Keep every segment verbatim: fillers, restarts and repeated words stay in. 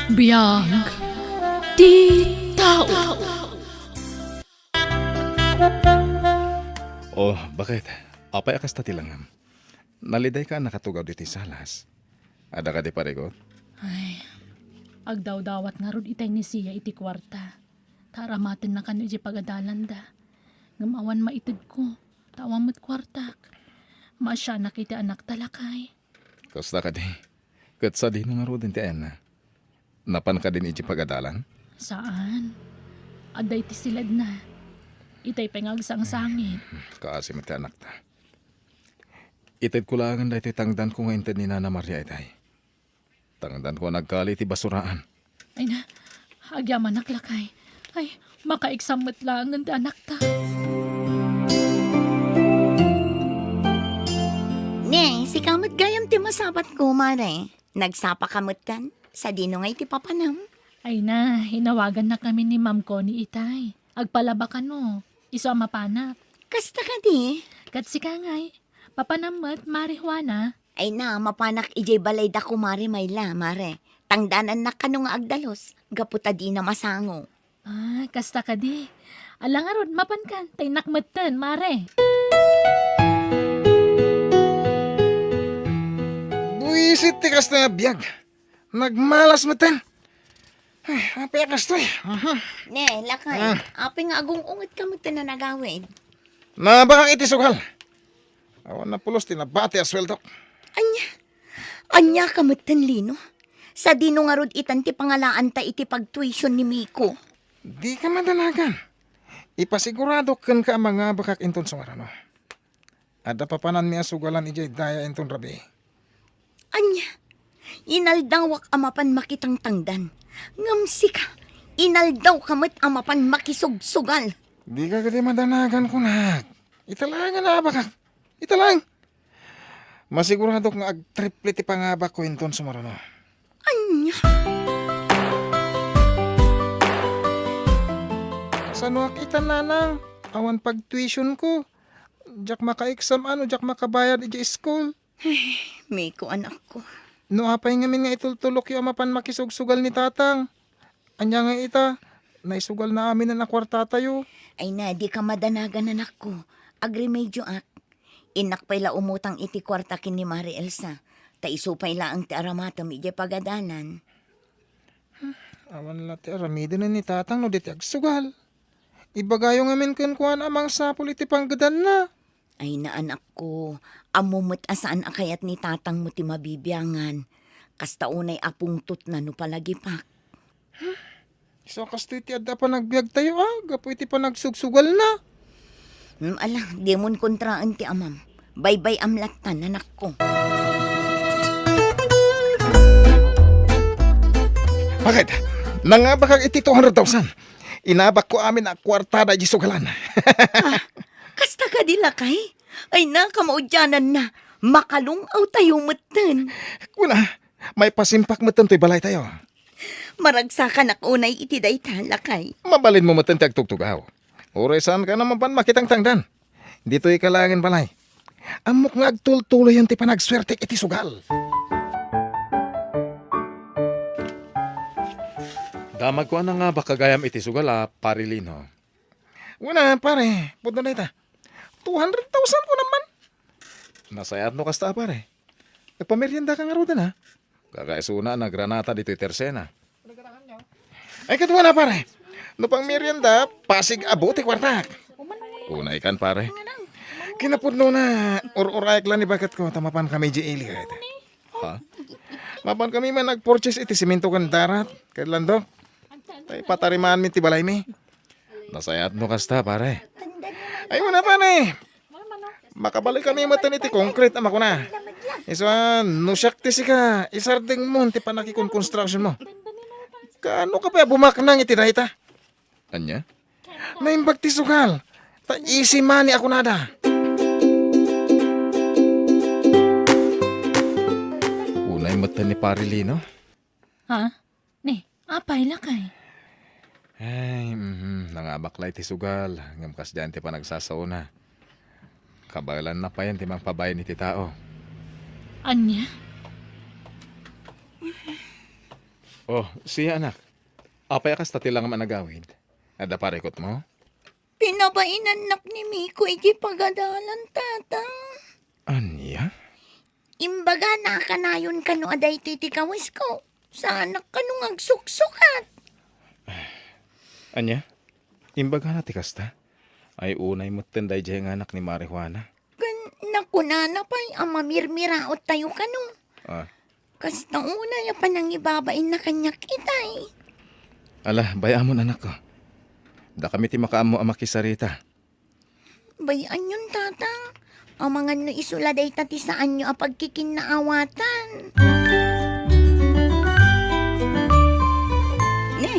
Biag ti tao. Oh, bakit? Apay a kasta ti langam? Nalidayka a nakatugaw ditoy salas. Adda kadi parigot? Ay, agdawdawat ngarud itay ni Sia iti kuarta. Ta aramatenna kano idiay pagadalanda. Ngem awan maitedko, ta awan met kuartak. Maasianak iti anakta, lakay. Kasta kadi? Ket sadino ngaruden ti ayanna? Napan kadin idiay pagadalan? Saan. Adda iti siledna. Itay pay nga agsangsangit. Kaasi met ti anakta. Itedko laengen daytoy tangdanko nga inted ni Nana Maria itay. Tangdanko a nagkali iti basuraan. Ay na, agyamanak, lakay. Ay, makaiksam met laengen ti anakta. Ne, sika met gayam ti masabatko, mare. Nagsapaka metten? Sadino ngay ti papanam? Ay na, inawagannakami ni Ma'am Connie itay. Agpalaba kano. Isu a mapanak. Kasta kadi? Ket sika ngay. Papanam met, Mare Juana? Ay na, mapanak idiay balayda, Kumare Mayla, mare. Tangdanannak kano nga agdalus, gapu ta dina masango. Ah, kasta kadi. Ala ngarud, mapankan, ta innak metten, mare. Buisit ti kasta nga biag. Nagmalas metten. Ay, apay a kastoy? Mhm. Ne, lakay, Ah. apay nga agung-ungetka metten a nagawid? Nabakak iti sugal. Awan napulos ti nabati a sueldok. Ania? Ania ka metten, Lino? Sadino ngarud itan ti pangalaanta iti pagtuition ni Miko? Dika madanagan. Ipasiguradok kenka a mangabakak inton sumarno. Adda papananmi a sugalan idiay daya inton rabii. Ania? Inaldawak a mapan makitangtangdan. Ngem sika, inaldawka met a mapan makisugsugal. Dika kadi madanagan, kunak. Ita laeng a naabakak. Ita laeng. Masiguradok nga agtriple ti pangabakko inton sumarno. Ania? Sanoak ita, nanang? Awan pagtuitionko. Diak makaeksam a no diak makabayad idiay school. Miko, anakko. No apay ngamin nga itultulokyo a mapan makisugsugal ni tatang? Ania nga ita, naisugalna amin a kuartatayo. Ay na, dika madanagan, anakko. Agremedioak. Innak pay la umutang iti kuarta ken ni Mare Elsa. Ta isu pay laeng ti aramatem idiay pagadalan. Awan la ti aramiden ni tatang no di ti agsugal. Ibagayo ngamin kenkuana a mangsapul iti panggedanna. Ay na, anakko, ammo met a saan a kayat ni tatangmo ti mabibiangan. Kasta unay a pungtotna no palagipak. Isu a kastoy ti adda a panagbiagtayo, a, gapu iti panagsugsugalna. Hmm, ala, dimon kontraen ti amam. Baybay-am lattan, anakko. Bakit? Nangabakak iti two hundred thousand. Inabakko amin a kuartada iti sugalan. Ah, kasta kadi, lakay? Ay na, kamaudiananna. Makalung-awtayo metten. Kuna, maipasimpak metten toy balaytayo. Maragsakanak unay iti dayta, lakay. Mabalinmo metten ti agtugtugaw. Uray saanka a mapan makitangtangdan. Ditoyka laengen balay. Ammok nga agtultuloyen ti panagsuertek iti sugal. Damagko a nangabak gayam iti sugal a, Pare Lino. Wen a, pare, pudno dayta. Two hundred thousand ko naman. Nasayaat no kasta a, pare. Agpameriendaka ngaruden, a? Kakaisuna a nagranata ditoy tersena. Ay, ket wen a, pare. No pangmerienda, pasig abo ti kuartak. Unaykan, pare. Kinapudnona, ur-urayak la ni baketko ta mapankami idiay ili, ket. Ha? Mapankami man agpurchase iti semento ken darat, ket landok. Tay patarimaanmi ti balaymi. Nasayaat no kasta, pare. Ay, wen a, pare. Makabalik kami metten iti konkrit a makuna. Isu a, no siak ti sika, isardengmon ti panakikonkonstruksionmo. Kaano ka pay a bumaknang iti dayta? Ania? Naimbag ti sugal. Ta easy money a kunada. Unay metten ni Pare Lino. Ha? Ni, apay, lakay? Ay, mhm, nangabak la iti sugal, ngem kasdiay ti panagsasaona. Kabaelanna payen ti mangpabain iti tao. Ania? Oh, siya, anak. Apay a kasta ti langam a nagawid? Adda parikutmo? Pinabainannak ni Miko iti pagadalan, Tatang. Ania? Imbagana a kanayon kano a daytoy ti kawesko. Saanak kano nga agsuksukat. Ania? Imbagana ti kasta? Ay, unay metten daydiay nga anak ni Mari Juana. Ken nakunana pay a mamirmiraot tayo kano. Ah. Kasta unay a panangibabainna kaniak itay. Ala, bay-amon, anakko. Dakami ti makaammo a makisarita. Bay-anyon, Tatang. Amangan no isu la dayta ti saanyo a pagkikinnaawatan. Ne,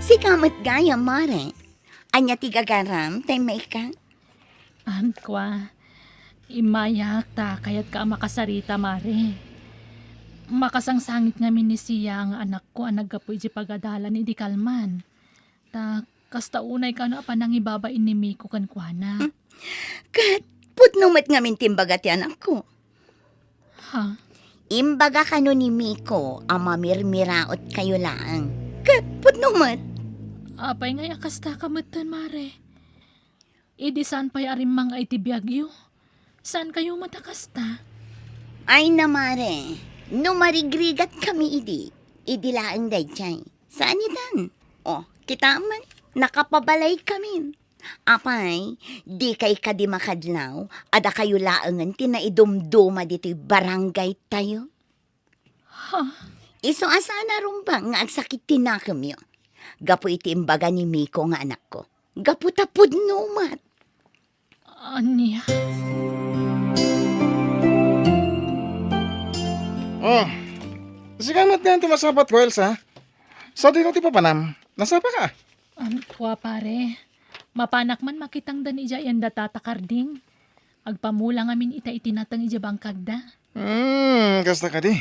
sika met gayam, Mare. Ania ti gagaram, tay maika? Am, kua, immayak ta kayatka a makasarita, Mare. Makasangsangit ngamin ni Sia nga anakko a naggapu iti pagadalan idi kalman. Ta kasta unay kano a panangibabain ni Miko kenkuana. Hmm. Ket pudno met ngamin ti imbaga ti anakko. Ha? Imbaga kano ni Miko a mamirmiraot kayo laeng. Ket pudno met. Apay ngay a kasta ka metten, Mare? Idi saan pay a rimmang-ay ti biagyo, saan kayo met a kasta? Ay na, Mare, no marigrigat kami idi, idi laeng daydiay. Saan itan? O, kitaem, nakapabalay kami. Apay, dikay kadi makadlaw, adda kayo laengen ti naidumduma ditoy barangay tayo? Ha? Isu a saan a rumbeng nga agsakit ti nakemyo. Gapu iti imbaga ni Miko nga anakko. Gapu ta pudno met. Ania? Oh, sika met nga ti masapat ko, Elsa. Sadino ti papanam? Nasapa ka? Am, kua, pare. Mapanak man makitangdan idiay anda Tata Karding. Agpamula ngamin ita iti nateng idiay bangkagda. Hmm, kasta kadi.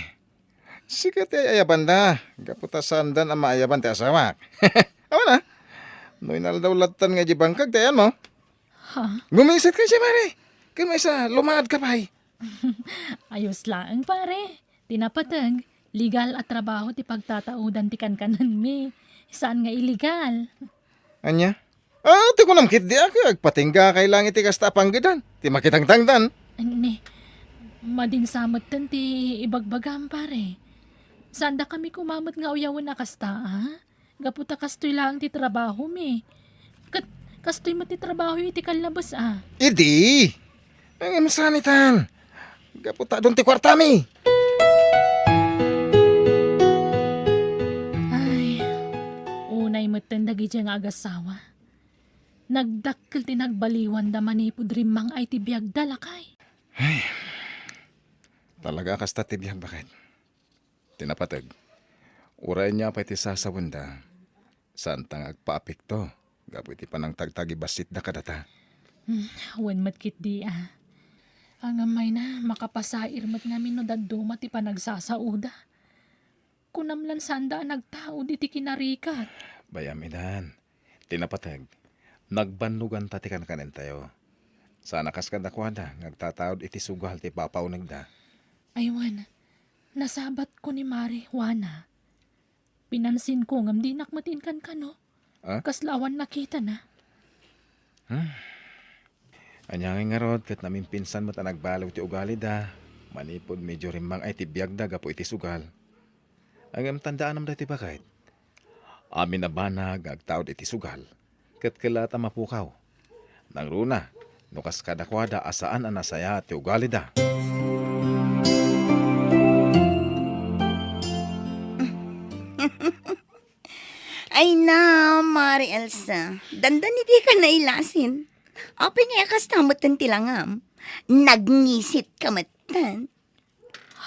Sika ti ay-ayabanda. Gapu ta saandan a maayaban ti asawak. Awan a. No inaldaw lattan nga idiay bangkag ti ayanmo. Ha? Gumiset ka, Mare. Ken maysa, lumaad ka pay. Ayos laeng, pare. Ti napateg, legal a trabaho ti pagtataudan ti kankananmi. Saan nga illegal. Ania? Ah, ti kunam ketdi a agpatingga kay lang iti kasta a panggedan. Ti makitangtangdan. Ni, madin sa metten ti ibagbagam, pare. Saan dakami koma met nga uyawen a kasta, a? Gapu ta kastoy laeng ti trabahomi. Ket kastoy met ti trabaho iti kallabes, a? Idi! Ngem saan itan? Gapu ta adun ti kuartami. Ay, unay metten dagidiay nga agasawa. Nagdakkel ti nagbaliwanda manipud rimmang-ay ti biagda, lakay. Ay, talaga a kasta ti biag, baket. Ti napateg, uray ania pay ti sasawenda, saanta nga agpaapekto gapu iti panangtagtagibassitda kadata. Hmm, wen met ketdi, a. Ngem mayna, makapasair met ngamin no dadduma ti panagsasaoda. Kunam lan saanda a nagtaud iti kinarikat. Bay-am idan. Ti napateg, nagbannoganta ti kankanentayo. Saan a kas kadakuada nga agtataud iti sugal ti papaunegda. Ay wen, nasabatko ni Mari Juana. Pinansinko ngem dinak met inkankano. Ah? Kasla awan nakitana. Hmm. Ania ngay ngarud ket namimpinsan met a nagbaliw ti ugalida manipud medio rimmang-ay ti biagda gapu iti sugal. Ngem tandaanam daytoy, baket. Amin a banag nga agtaud iti sugal, ket kelat a mapukaw. Nangruna, no kas kadakuada a saan a nasayaat ti ugalida. Ay na, Mari Elsa, dandani dika nailasin. Apay nga kasta metten ti langam? Nagngisit ka metten.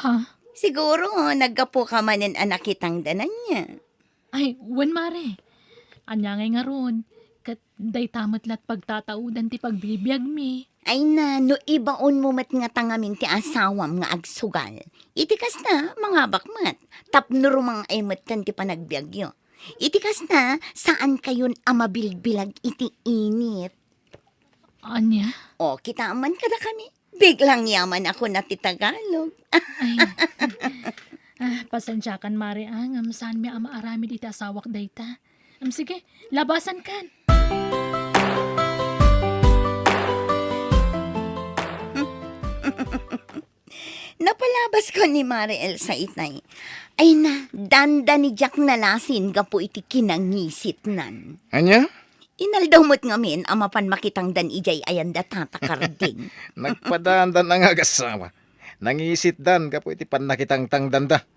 Ha? Siguro, naggapu ka manen a nakitangdan ania. Ay, wen, Mare. Ania ngay ngarud, ket dayta met lat pagtataudan ti pagbibiagmi. Ay na, no ibaonmo met ngata ngamin ti asawam nga agsugal. Iti kasta, mangabak met. Tapno rumang-ay metten ti panagbiagyo. Iti kasta, saan kayon a mabilbilag iti init. Ania? O, kitaem man kadakami. Biglang yaman a kuna ti Tagalog. Ay. Ah, pasensiakan, Mare, ah, ngem saanmi a maaramid iti asawak dayta. Am, sige, labasankan. Napalabasko ni Mare Elsa itay. Ay na, dandani diak nalasin gapu iti kinangisitnan. Ania? Inaldaw met ngamin a mapan makitangdan idiay ayanda, Tata Karding. Nagpadaandan a nga agassawa. Nangisitdan gapu iti pannakitangtangdanda.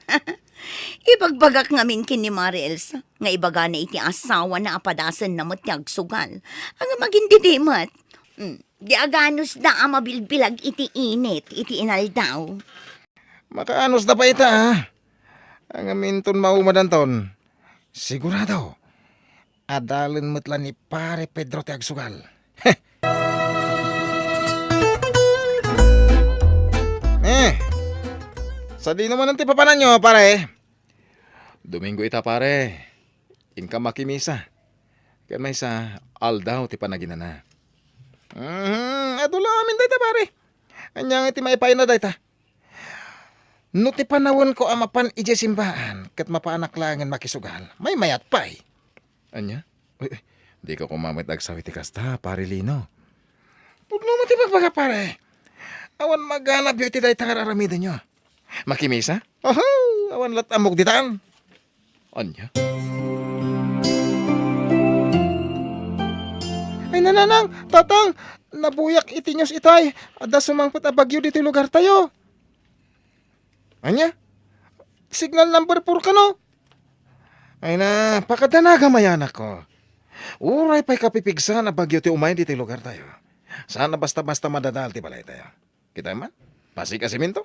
Ibagbagak ngamin ken ni Mare Elsa nga ibagana iti asawana a padasenna met ti agsugal. Ania, agindidi met. Mm, di aganusda a mabilbilag iti init iti inaldaw. Makaanusda pay ita, a? Ngem inton maumadanton, sigurado, adalen met la ni Pare Pedro ti agsugal. Eh, sadino manen ti papananyo, pare? Domingo ita, pare. Inka makimisa. Ken maysa, aldaw ti panaginana. Mhm, adu la amin dayta, pare. Ania nga ti maipaayna dayta? No ti panawenko a mapan idiay simbaan ket mapaanak laengen makisugal, maymayat pay. Ania? Uy, uy, dika koma met agsaw iti kasta, Pare Lino. Pudno met ti bagbaga, pare. Awan maganabyo iti dayta nga ar-aramidenyo. Makimisa? Oho, awan lat ammok ditan. Ania? Ay, nanang, tatang, nabuyak iti news itay. Adda sumangpet a bagyo ditoy lugartayo. Ania? Signal number four kano? Ay na, pakadanaga, mayanakko. Uray pay kapipigsaan a bagyo ti umay ditoy lugartayo. Saan a basta-basta madadael ti balaytayo. Kita man? Pasig a semento?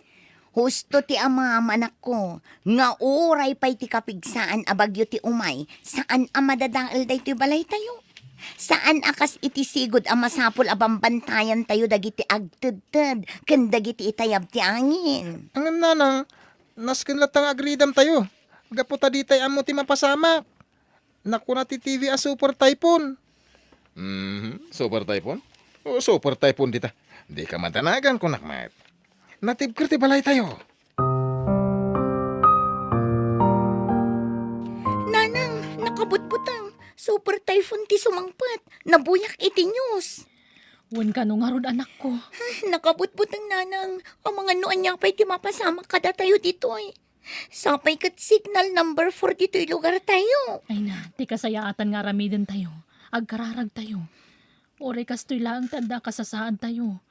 Husto ti amam, anakko, nga uray pay ti kapigsaan a bagyo ti umay, saan a madadael daytoy balaytayo. Saan a kas iti sigud a masapul a bambantayantayo dagiti agtedted ken dagiti itayab ti angin. Ngem, nanang, nasken latta nga agridamtayo, gapu ta ditay ammo ti mapasamak. Nakuna ti T V a super typhoon. Mhm, super typhoon? O, super typhoon dita. Dika madanagan, kunak met. Natibker ti balaytayo. Nanang, nakabutbuteng. Super typhoon ti sumangpet. Nabuyak iti news. Wen kano ngarud, anakko? Ay, nakabutbuteng, nanang. Amangan no ania pay ti mapasamak kadatayo ditoy. Sapay ket signal number four ditoy lugartayo. Ay na, ti kasayaatan nga aramidentayo, agkararagtayo. Uray kastoy laeng ti adda a kasasaadtayo.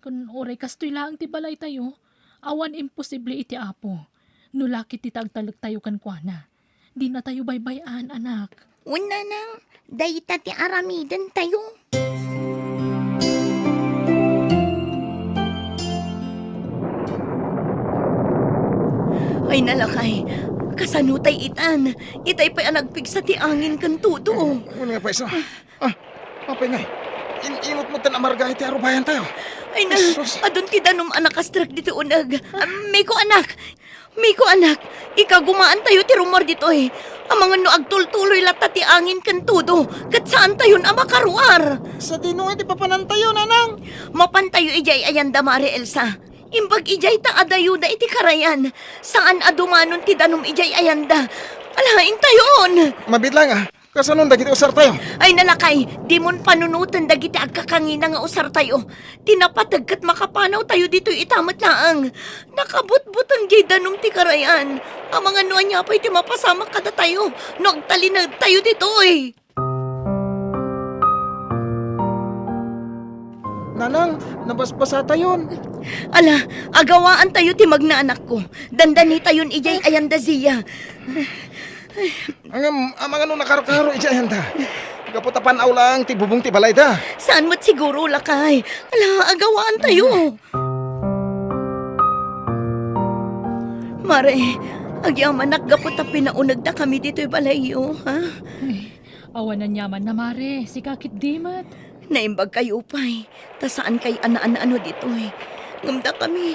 Kun uray kastoy laeng ti balaytayo, awan imposible iti Apo. No la ketdi ta agtalektayo kenkuana, dinatayo baybay-an, anak. Wen, nanang, dayta ti aramidentayo. Ay, nalakay, kasano tay itan? Itay pay a nagpigsa ti angin ken tudo. Wen nga pay sa. Ah, apay ngay? In-ingot met ten amarga iti arubayantayo. Ay na, Jesus. Adun ti danum a nakastrek ditoy uneg. Ah, Miko, anak! Miko, anak! Ikagumaantayo ti rummuar ditoy. Amangan no agtultuloy latta ti angin ken tudo, ket saantayon a makaruar. Sadino ngay ti papanantayo, nanang? Mapantayo idiay ayanda, Mare Elsa. Imbag idiay ta adayoda iti karayan. Saan a dumanon ti danum idiay ayanda. Alaentayon! Mabiit laeng, ah. Kasanon dagiti usartayo? Ay, nalakay, dimon panunoten dagiti agkakangina nga usartayo. Ti napateg ket makapanawtayo ditoy ita met laeng. Nakabutbuteng diay danum ti karayan. Amangan no ania pay ti mapasamak kadatayo no agtalinaedtayo ditoy. Nanang, nabasbasatayon. Ala, agawaantayo ti magna, anakko. Dandanitayon idiay ayanda, Zia. Ngem, amangan no nakarkaro idiay ayanda. Gapu ta pan-aw laeng ti bubong ti balayda. Saan met siguro, lakay. Ala, agawaantayo. Mare, agyamanak gapu ta pinaunegdakami ditoy balayyo, ha? Ay, awan aniamanna, Mare. Sika ketdi met. Naimbagkayo pay, ta saankay a naan-ano ditoy. Ngem dakami,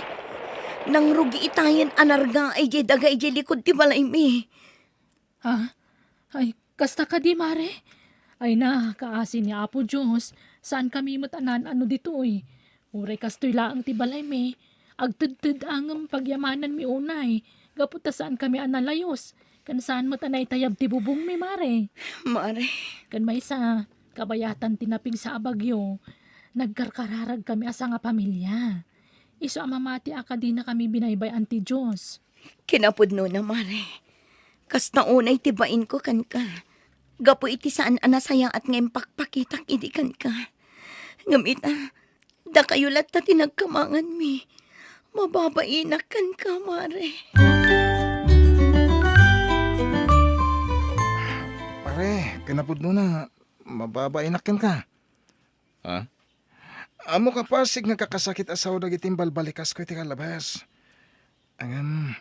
nangrugi itayen a nargaay diay daga idiay likud ti balaymi. Ha? Ay, kasta kadi, Mare? Ay na, kaasi ni Apo Dios, saankami met a naan-ano ditoy. Uray kastoy laeng ti balaymi, agtedted-a ngem pagyamananmi unay, gapu ta saankami a nalayus, ken saan met a naitayab ti bubongmi, Mare. Mare. Ken maysa, kabayatan ti napigsa a bagyo, nagkarkararagkami a sangapamilia. Isu a mamati a kadinakami binaybay-an ti Dios. Kinapudnona, Mare. Kasta unay ti bainko kenka. Gapu iti saan a nasayaat nga impakpakitak idi kenka. Ngem ita, dakayo latta ti nagkamanganmi. Mababainak kenka, Mare. Pare, kinapudnona, mababainak kenka. Ha? Ammok a pasig nga kakasakit a sao dagiti imbalbalikasko iti kallabas. Ngem,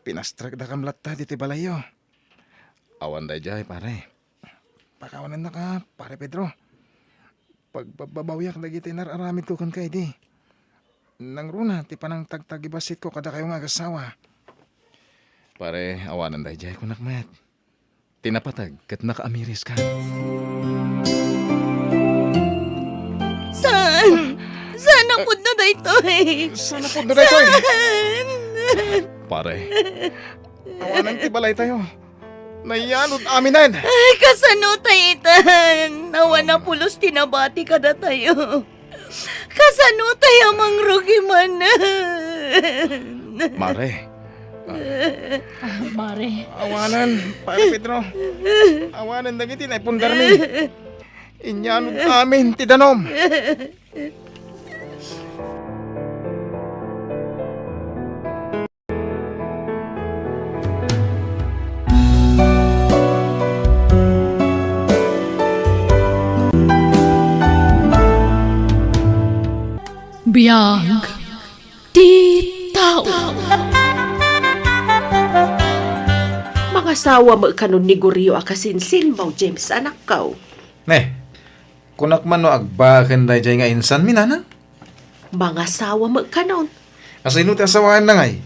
pinastrekdakam latta ditoy balayyo. Awan daydiay, pare. Pakawanennaka, Pare Pedro. Pagbabbabawiak dagiti inar-aramidko kenka idi. Nangruna ti panangtagtagibasitko kadakayo nga agasawa. Pare, awanen daydiay, kunak met. Ti napateg ket nakaamiris ka. Saan? Saan a pudno daytoy? Saan a pudno daytoy? Saan? Pare, awanen ti balaytayo. Nayanud aminen. Ay, kasano tay itan? Awan a pulos ti nabati kadatayo. Kasano tay a mangrugi manen? Mare. Ah, Mare. Awanen, Pare Pedro. Awanen dagiti naipundarmi. Inyanud amin ti danum. Biag ti tao. Mangasawa met kanon ni Gorio a kasinsinmo, James, anakko. Ne, kunak man no agbaken daydiay nga insanmi, nanang? Mangasawa met kanon. Asino ti asawaenna ngay?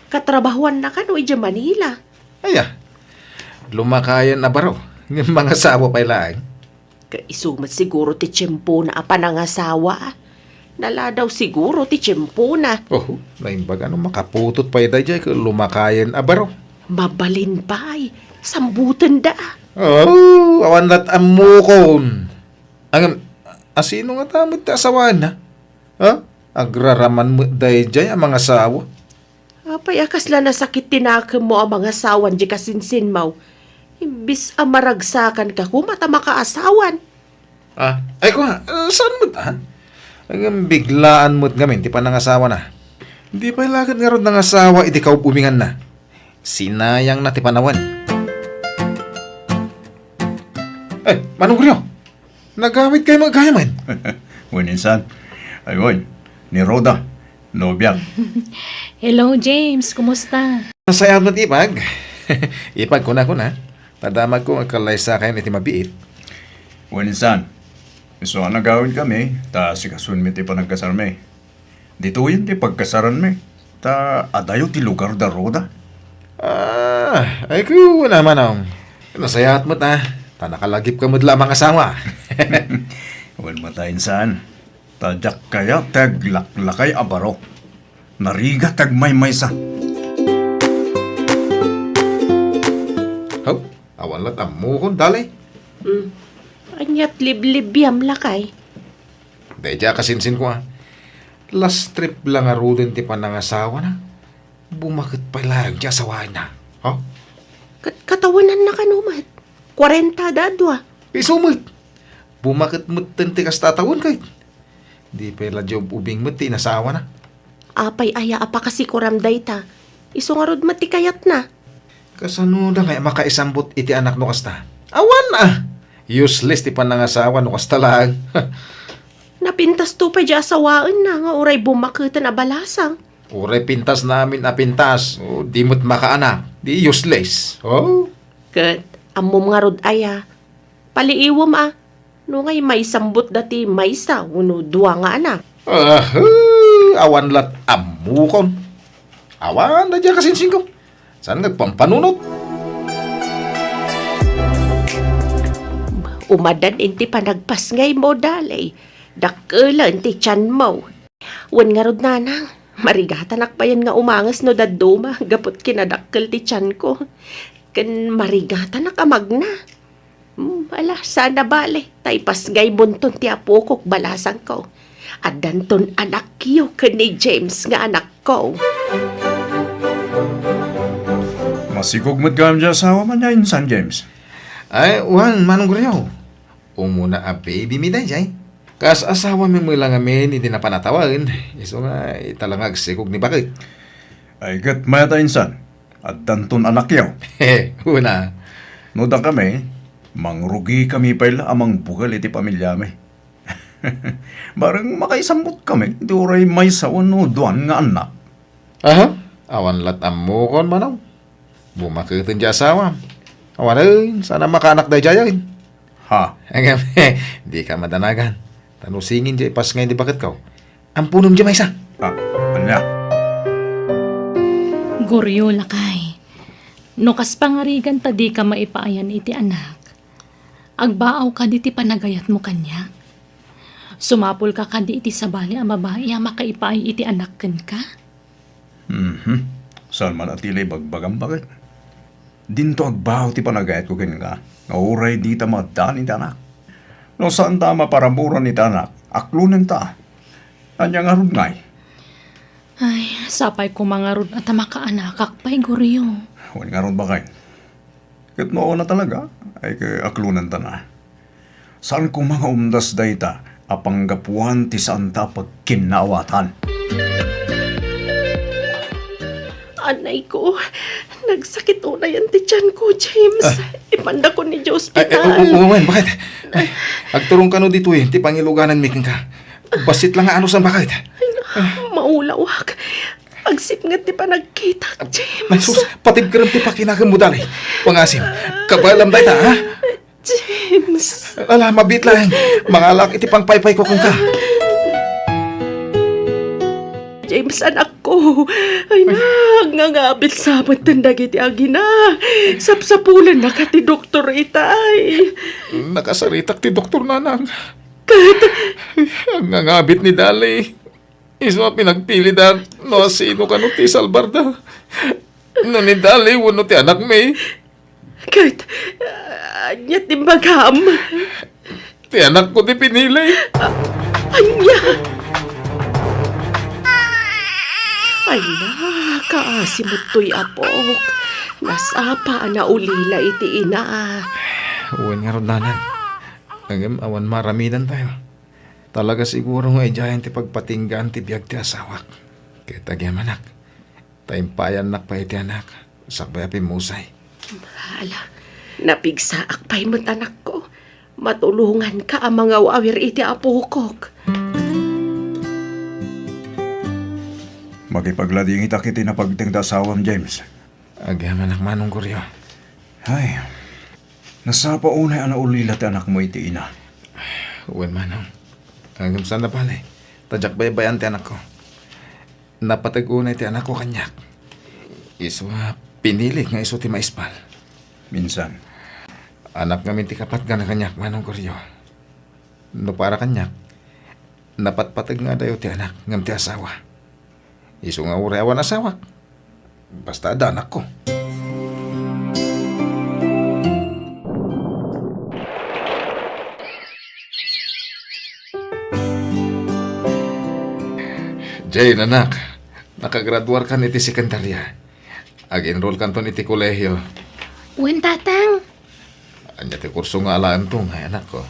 Katrabahoanna kano idiay Manila. Aya, lumakayen a baro, ngem mangasawa pay laeng. Ket isu met siguro ti tiempona a panangasawa. Naladaw siguro ti tiempona. Oho, naimbag a no makaputot pay daydiay ket lumakayen a baro. Mabalin pay, sambutenda. Oh, awan lat ammokon. Ngem, asino ngata met ti asawaenna? Ha? Agraraman met daydiay a mangasawa. Apay a kasla nasakit ti nakemmo a mangasawan diay kasinsinmo? Imbis a maragsakanka koma ta makaasawan. Ah, ay kua, eh, saan met, ah? Ngem biglaan met ngamin ti panangasawana. Di pay la ket ngarud nangasawa iti kaub-ubinganna. Sinayangna ti panawen. Eh, Manong Rio! Nagawidkayo met gayamen? Wen insan. Ay, wen. Ni Rhoda. Nobiak. Hello, James. Kumusta? Nasayaat met, ipag. Ipag, kuna, kuna. Ta damagko nga kallaysakayon iti mabiit. Wen insan. Isu a nagawidkami, ta asikasoenmi ti panagkasarmi. Ditoyen ti pagkasaranmi, ta adayo ti lugar da Rhoda. Ah, ay, kuna, manong. Nasayaat met, ah. Ta nakalagipka met la a mangasawa. Wen met, insan. Ta diak kayat ti aglaklakay a baro. Narigat ti agmaymaysa. Haw, awan lat ammokon, dali. Hmm. Aniat liblibiam, lakay? Daydiay a kasinsinko, ah. Last trip la ngaruden ti panangasawana. Bumaket pay laeng ti asawaenna. Ha? Kat-, katawenanna kano met? Kuarenta da dua. Isu met. Bumaket metten ti kasta a tawen, ket di pay la diay ub-ubing met ti inasawana. Apay aya a pakasikuram dayta? Isu ngarud met ti kayatna. Kasano da ngay a makaisambut iti anak no kasta? Awan, ah! Useless ti panangasawa no kasta laeng. Napintasto pay diay asawaenna nga uray bumaketen a balasang. Uray pintasna amin a pintas, o di met makaanak, di useless. Oh? Ket ammom ngarud aya, paliiwem a, no ngay maisambutda ti maysa wenno dua nga anak. Ah, awan lat ammokon. Awan daydiay a kasinsinko. Saan nga agpampanunot? Umadan iti panagpasngaymo, dali. Dakkelen ti tianmo. Wen ngarud, nanang, Marigatanak payen nga umanges no dadduma gapu ti kinadakkel ti tianko. Ken marigatanak a magna. Hmm, ala, saan a bale, ta ipasngay bunton ti apokok balasangko. Addanton anakyo ken ni James nga anakko. Masikog met gayam ti asawam ania insan, James? Ay, wen, Manong Goryo. Umuna a baby mi daydiay. Kas asawami met la ngamin iti napan a tawen, isu nga ita la nga agsikog ni baket. Ay, ket mayat a insan, addanton anakyo. Una. No dakami, mangrugikami pay la a mangbukel iti pamilyami. Bareng makaisambot kami, iti uray maysa wenno duan nga annak. Aha? Awan lat ammokon, Manong. Bumaketen ti asawam. Awanen, saan a makaanak daydiayen. Ha? Ngem, dika madanagan. Ta no singin diay ipasngay ni baketko, amponem diay maysa. Ah, ania? Goryo, lakay. No kas pangarigan ta dika maipaayan iti anak, agbaaw kadi ti panagayatmo kaniak? Sumapulka kadi iti sabali a babai a makaipaay iti anak kenka? Mhm. Saan man a ti la ibagbagam, baket? Dinto agbaaw ti panagayatko kenka, nga uray dita maaddaan iti anak. No saanta a maparaburan iti anak, aklonenta. Ania ngarud ngay? Ay, sapay koma ngarud a ta makaanakak pay, Goryo. Wen ngarud, baket. Ket no awan a talaga, ay, ket aklonentana. Saan koma nga umdas dayta a panggapuan ti saanta a pagkinnaawatan. Anay ko, nagsakit unayen ti tianko, James. Ah. Ipandakon idiay ospital. Ay, ay, u-, u-, wen, baket? Ay, agturong kano ditoy ti pangilugananmi kenka. Bassit la nga anus, baket? Ay, maulawak. Agsipnget ti panagkitak, James. Ay, sus, patibkerem ti pakinakemmo, dali. Pangasim, kabaelam dayta, ha? James. Ala, mabiit laeng. Mangalak iti pangpaypayko kenka. James, anakko. Ay, nangangabit sa met dagiti agina. Sapsapulennaka ti doktor itay. Nakasaritak ti doktor, nanang. Ket? Nangangabit ni Dali. Isu a pinagpilida no asino kano ti isalbarda. No ni Dali wenno ti anakmi. Ket, ah, ania ti imbagam? Ti anakko ti pinili. Ah, ania? Ay, nakaasi met toy apok. Nasapa a naulila iti ina. Wen ngarud, nanang. Ngem awan maaramidantayo. Talaga siguro nga idiayen ti pagpatinggaan ti biag ti asawak. Ket agyamanak, ta impayannak pay iti anak, sakbay a pimmusay. Ala, napigsaak pay met, anakko. Matulonganka a mangawawir iti apokok. Makipagladingitak iti napagteng ti asawam, James. Agyamanak, Manong Goryo. Ay, nasapa unay a naulila ti anakmo iti ina. Wen, Manong. Ngem saan a bale, ta diak baybay-an ti anakko. Napateg unay ti anakko kaniak. Isu a pinilik nga isu ti maispal. Minsan. Anak ngamin ti kapatgan a kaniak, Manong Goryo. No para kaniak, napatpateg nga adayo ti anak ngem ti asawa. Isu nga uray awan asawak, basta adda anakko. Jane, anak, nakagraduarkan iti sekundarya. Ag-enrollkanton iti kolehio. Wen, Tatang. Ania ti kurso nga alaento, anakko?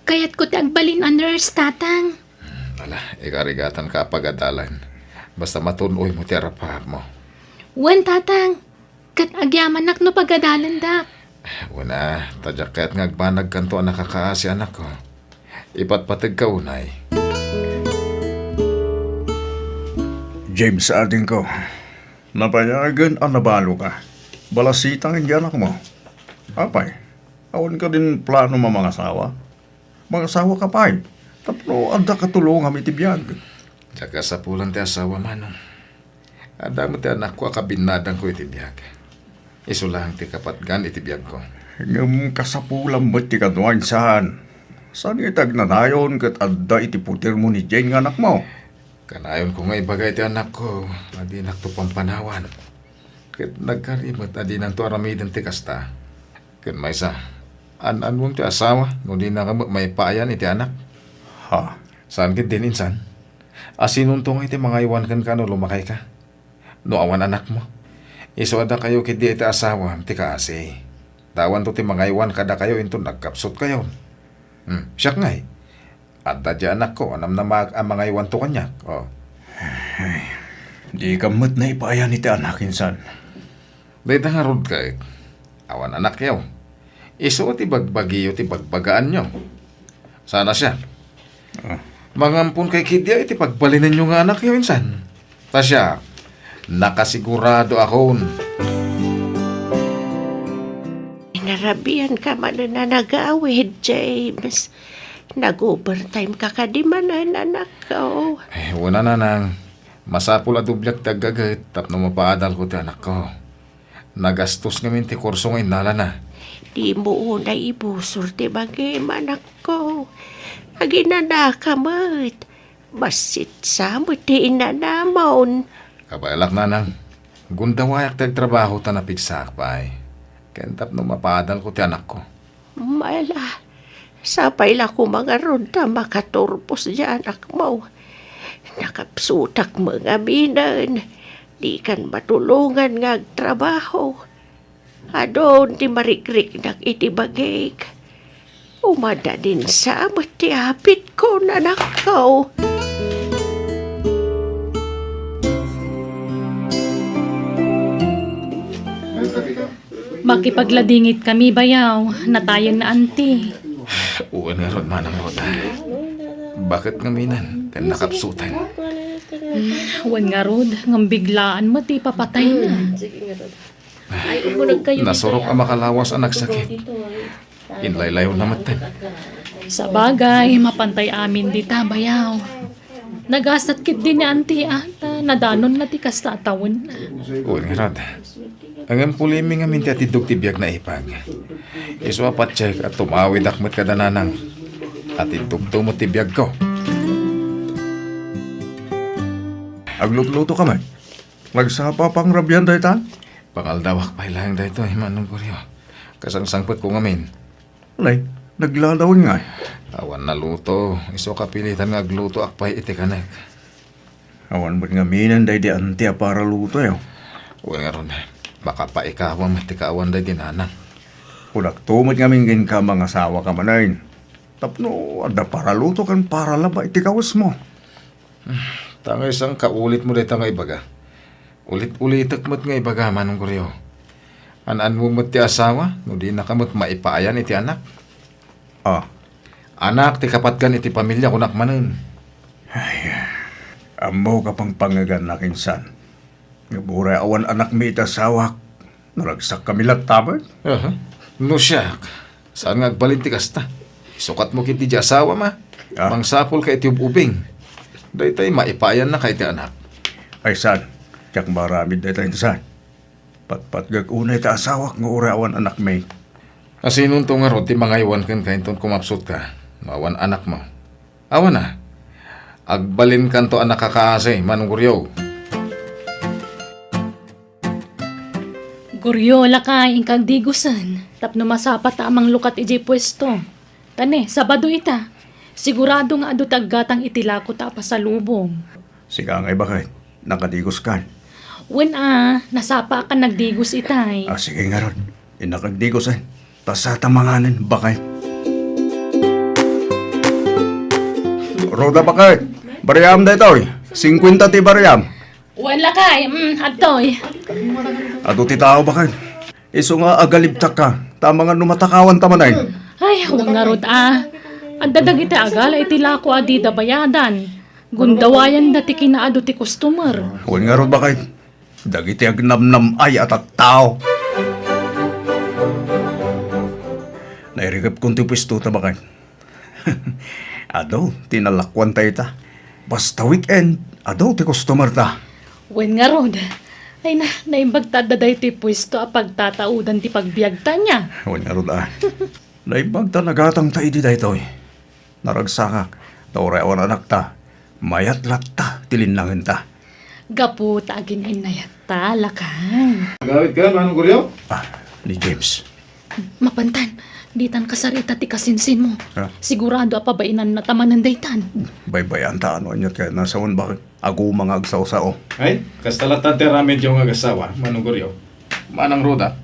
Kayatko ti agbalin a nurse, Tatang. Hmm, ala, ikarigatanka a pagadalan. Basta matun-oymo ti arap-arapmo. Wen, Tatang. Ket agyamanak no pagadalendak. Wen a, ta diak kayat nga agbanagkanto a nakakaasi, anakko. Ipatpategka unay. James, adingko, napayagen a nabaloka. Balasitang iti anakmo. Apay, awan kadin plano a mangasawa? Mangasawaka pay, tapno adda katulongam iti biag. Diak kasapulan ti asawa, Manong. Adda met ti anakko a kabinnadangko iti biag. Isu laeng ti kapatgan iti biagko. Ngem kasapulam met ti kano, insan. Saan nga iti agnanayon ket adda iti putermo ni Jane nga anakmo? Kanayonko nga ibaga iti anakko a dinakto pampanawan. Ket nagkari met a dinanto aramiden ti kasta. Ket maysa, an-annuem ti asawa no dinaka met maipaayan iti anak? Ha? Saan ketdin, insan? Asinonto ngay ti mangaywan kenka no lumakayka? No awan anakmo, isu a dakayo ketdi iti asawam ti kaasi. Ta awanto ti mangaywan kadakayo inton nagkapsutkayon. Hmm, siak ngay, adda diay anakko a namnamaak a mangaywanto kaniak. Oh. Ay, dika met naipaayan iti anak, insan. Dayta ngarud ket, awan anakyo. Isu ti bagbagiyo ti bagbagaanyo. Sana siak. Ah. Mangampon kay ketdi iti pagbalinenyo nga anakyo, insan. Ta siak, nakasigurado akon. Narabian ka manen a nagawid, James. Nag-overtime ka kadi manen, anakko. Eh, wen a, nanang. Masapul a dobliak ti aggaget tapno mapaadalko ti anakko. Nagastos ngamin ti kurso nga innalana. Dimo unay ibusor ti bagim, anakko. Aginanaka met. Bassit sa met ti inanamon. Kabaelak, nanang. Gundawayak ti agtrabaho ta napigsaak pay. Ken tapno mapaadalko ti anakko. Mala, sapay la koma ngarud ta makaturpos diay anakmo. Nakapsutak met ngaminen. Dikan matulongan nga agtrabaho. Adun ti marigriknak iti bagik. Umadadinsa met ti apitko, anakko. Makipagladingit kami, bayaw. Natayen ni Auntie. Wen ngarud, Manang Rhoda. Baket ngaminen ken nakapsutan. Hmm, wen ngarud, ngem biglaan met ti ipapatayna. Ay, umuneg kayo dito, Nasurok a makalawas a nagsakit. Inlaylayonna metten. Sabagay, mapantay amin dita, bayaw. Nagasat ketdi ni Auntie a ta nadanonna ti kasta a tawenna. Wen ngarud. Ngem pulimi ngamin ti atiddog ti biag naipag. Isu a patiek a tumawidak met kada nanang. Atiddogto met ti biagko. Aglutluto ka met? Nagsapa pangrabian dayta? Pangaldawak pay laeng daytoy, Manong Goryo. Kasangsangpetko ngamin. Nay, nagladawen ngay? Awan naluto. Isu a kapilitan nga aglutoak pay iti kanek. Awan met ngaminen daydi Auntie a paralutoyo. Wen ngarud, makapaikawa met ti kaawan daydi nanang. Kunakto met ngamin kenka, mangasawa ka manen. Tapno adda paraluto ken paralaba iti kawesmo. Ta nga isang kaulitmo dayta nga ibaga. Ulit-ulitek met nga ibaga, Manong Goryo. An-anmo met ti asawa, no dinaka met maipaayan iti anak. Ah. Anak ti kapatgan iti pamilya, kunak manen. Ay, ammok a pangpangegannak, insan. Ngem uray awan anakmi iti asawak, naragsakkami latta met. Aha. No siak, saan nga agbalin ti kasta? Isukatmo ketdi diay asawam a. Ah. Mangsapulka iti ub-ubing. Daytay maipaayannaka iti anak. Ay, saan? Diak maaramid dayta, insan. Patpatgek unay ti asawak nga uray awan anakmi. Asinonto ngarud ti mangaywan kenka inton kumapsutka no awan anakmo? Awan a. Agbalinkanto a nakakaasi, Manong Goryo. Goryo, lakay, inka agdigusen tapno masapa ta a manglukat idiay puesto. Ta ne, Sabado ita. Sigurado nga adu ti aggatang iti lako ta a pasalubong. Sika ngay, baket, nakadiguskan? Wen a, nasapaakan nagdigus itay. Ah, sige ngarud. Innak agdigus, eh. Ta sata manganen, baket. Rhoda, baket. Bariam daytoy. Singkuenta ti bariam. Wen lakay, mm, adtoy. Adu ti tao, baket. Isu nga agalibtakka, ta amangan no matakawan ta manen. Ay, wen ngarud a. Adda dagiti agala iti lako a dida bayadan. Gundawayanda ti kinaadu ti customer. Wen ngarud, baket. Dagiti agnamnam-ay a tattao. Nairikepkon ti puesto ta, baket. Adu ti nalakuan ta ita. Basta weekend, adu ti customer ta. Wen ngarud. Ay na, naimbag ta adda daytoy puesto a pagtataudan ti pagbiag ta nia. Wen ngarud a. Naimbag ta nagatang ta idi daytoy. Naragsakak, ta uray awan anakta, Mayat latta ti linnangenta. Gapu ta agin-innayatta, lakay. Agawidka, Manong Goryo? Ah, ni James. Mapantan, ditan kasarita ti kasinsinmo. Ha? Sigurado a pabainanna ta manen daytan. Baybay-anta no aniat kayatna, sa awan bakit aguma nga agsao-sao. Ay, kasta latta ti aramidyo nga agasawa, Manong Goryo. Manang Roda,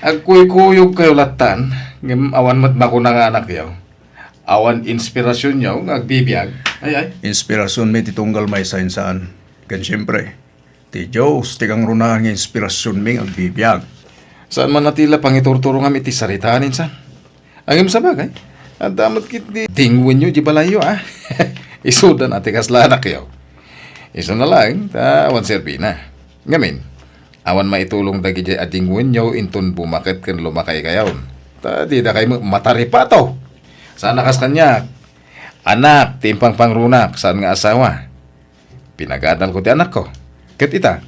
agkuykuyogkayo lattan, ngem awan met makuna nga anakyo. Awan inspirasionyo nga agbibiag. Ay, ay. Inspirasionmi ti tunggal maysa, insan. Ken siempre, ti Dios ti kangrunaan nga inspirasionmi nga agbibiag. Saan man a ti la pangiturturongam iti saritaan, insan. Ngem sabagay, adda met ketdi dingwenyo di balayyo, a. Isuda na ti kasla anakyo. Isuna laeng, ta awan serbina. Ngamin, awan maitulong dagidiay a dingwenyo inton bumaket ken lumakaykayon. Ta didakay met mataripato. Saan a kas kaniak. Anak ti impangpangrunak, saan nga asawa. Pinagadalko ti anakko. Ket ita,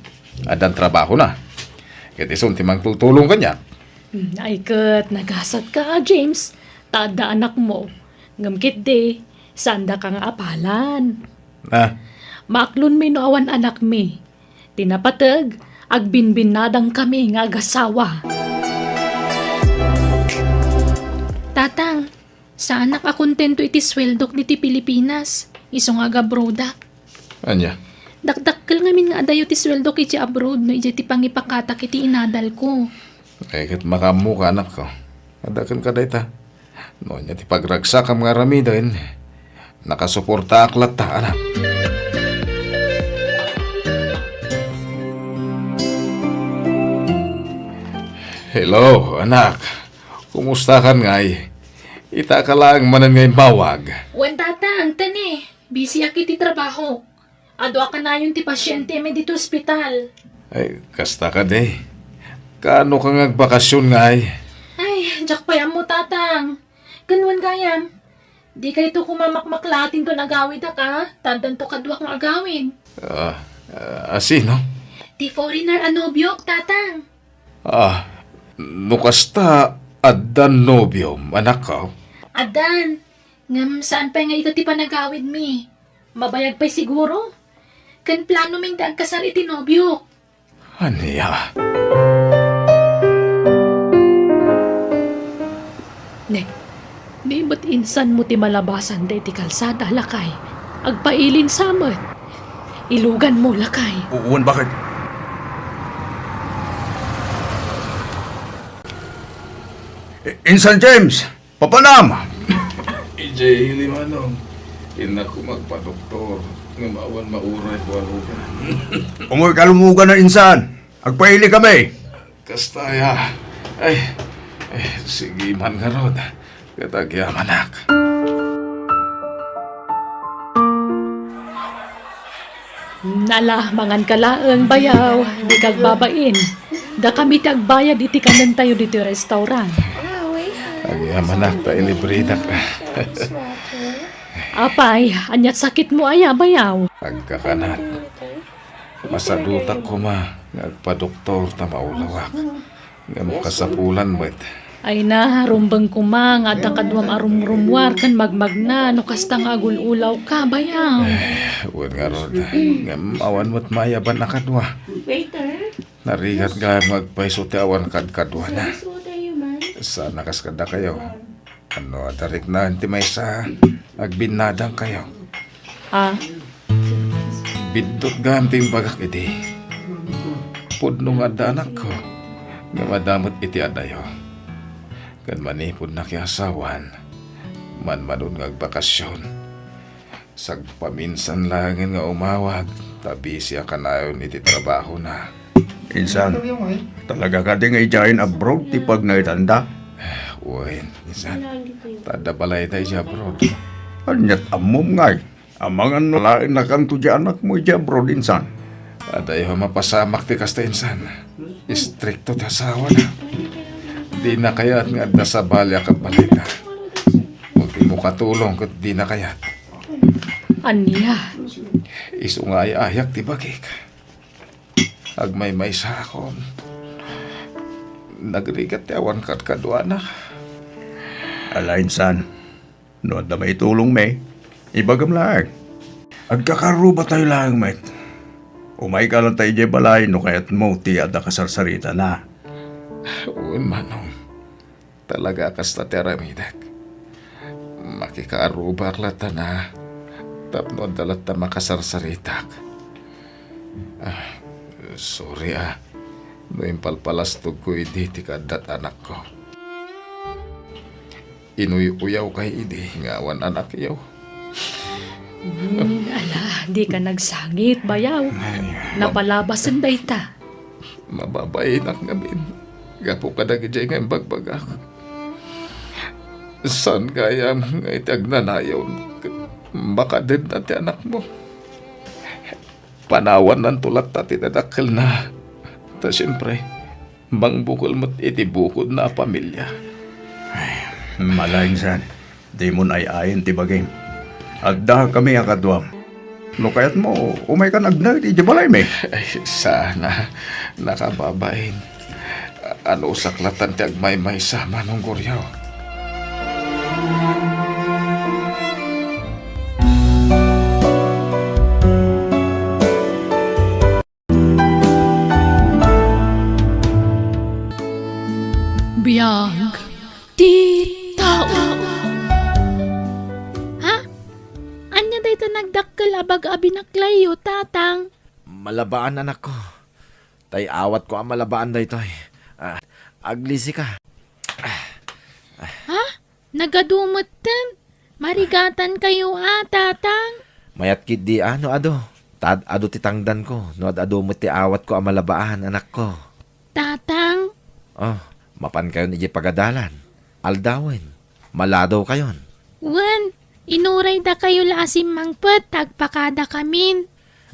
addan trabahona. Ket isun ti mangtultulong kaniak. Hmm, ay ket, nagasatka, James. Ta adda anakmo. Ngem ketdi, saandaka nga apalan. Ah. Maaklonmi no awan anakmi. Ti napateg, agbinbinnadangkami nga agasawa. Tatang, saanak a kontento iti sueldok diti Pilipinas, isu nga agabrodak. Ania? Dakdakkel ngamin nga adayo ti sueldok iti abroad no idiay ti pangipakatak iti inadalko. Ay, ket makaammoka, anakko. Adda kenka dayta. No ania ti pagragsakam nga aramiden, nakasuportaak latta, anak. Hello, anak. Kumustakan ngay? Itaka laeng manen nga immawag. Wen, Tatang, tani. Busyak iti trabaho. Adu a kanayon ti pasientemi ditoy ospital. Ay, kasta kadi. Kaano ka nga agbakasyon ngay? Ay, diak pay ammo, Tatang. Ken wen gayam, dikayto koma makmaklaat inton agawidak, a? Ta addanto kaduak nga agawid. Ah, ah, a sino? Ti foreigner a nobiok, Tatang. Ah, no kasta, addan nobiom, anakko? Addan. Ngem saan pay nga ita ti panagawidmi? Mabayag pay siguro? Ken planomin ti agkasar iti nobiok. Ania? Ne, di met insanmo ti malabasan daydi kalsada, lakay. Agpailin sa met. Iluganmo, lakay. Wen, bakit? I-, Insan James! Papanam! Idiay ili, Manong. Innak koma agpadoktor, ngem awan mauray ko a lugan. Umoy ka lumugan a, insan. Agpaili kami. Kasta aya. Ay, ay, sige man ngarud. Ket agyamanak. Nala, mangan ka laeng, bayaw, dika agbabain. Dakami ti agbayad iti kanentayo ditoy restaurant. Agyamanak ta ilibridak. Apay, aniat sakitmo aya, bayaw? Agkakanat. Masadutak koma nga agpadoktor ta maulawak. Ngem kasapulan met. Ay na, rumbeng koma nga adda kaduam a rumrummuar ken magmagna no kasta nga agul-ulawka, bayaw. Eh, wen ngarud. Ngem awan met maayaban a kadua. Narigat gayam nga agpayso ti awan kadkaduana. Saan a kas kadakayo. Ano, adda riknaen ti maysa, agbinnadangkayo. Ah. Biddut gayam ti imbagak idi. Pudno nga adda anakko, ngem adda met iti adayo. Ken manipud nakiasawan, manmanon nga agbakasyon. Sagpaminsan laengen nga umawag, ta busy a kanayon iti trabahona. Insan, talaga kadi nga idiayen abroad ti pagnaedanda? Wen, insan. Ta adda balayda idiay abroad. Aniat ammom ngay? Amangan no laennakanto di anakmo idiay abroad, insan? Adayo a mapasamak ti kasta, insan. Istrikto ti asawana. Dina kayat nga adda sabali a kabbalayda. Ket ti makatulong ket dina kayat. Ania? Isu nga ay-ayak ti bagik. Agmaymaysaakon. Nagrigat ti awan kadkaduana. Ala, insan, no adda maitulongmi, ibagam laeng. Agkakarrubatayo laeng met. Umayka latta idiay balay no kayatmo ti adda kasarsaritana. Wen, Manong. Talaga a kasta ti aramidek. Makikaarrubak latta na tapno adda latta makasarsaritak. Ah, sorry, ah. No impalpalastogko idi ti kaaddat anakko. Inuy-uyawkay idi nga awan anakyo. Hmm, ala, dika nagsangit, bayaw. Ay, ma- Napalabasen dayta. Mababainak ngamin gapu kadagijay nga imbagbagak. Saan gayam nga iti agnanayon ket makadedna ti anakmo? Panawannanto latta ti dadakkelna. Ta siempre, mangbukel met iti bukodna a pamilia. Ay, malaingsan, dimon ay-ayen ti bagim. Adda kami a kaduam. No kayatmo, umaykan agnaed idiay balaymi. Ay, saan a, nakababain. Anusak latta ti agmaymaysa, Manong Goryo. Biag ti tao. Ha? Ania dayta nagdakkel a bag-o a binaklayyo, Tatang? Malabaan, anakko. Tay awatko a malabaan daytoy. Ah, aglisika. Ha? Nagadu metten? Marigatankayo a, Tatang? Mayat ketdi a no adu. Ta ad-adu ti tangdanko no ad-adu met ti awatko a malabaan, anakko. Tatang? Oh, mapankayon idiay pagadalan. Aldawen, maladawkayon. Wen, inuraydakayo la a simmangpet ta agpakadakamin.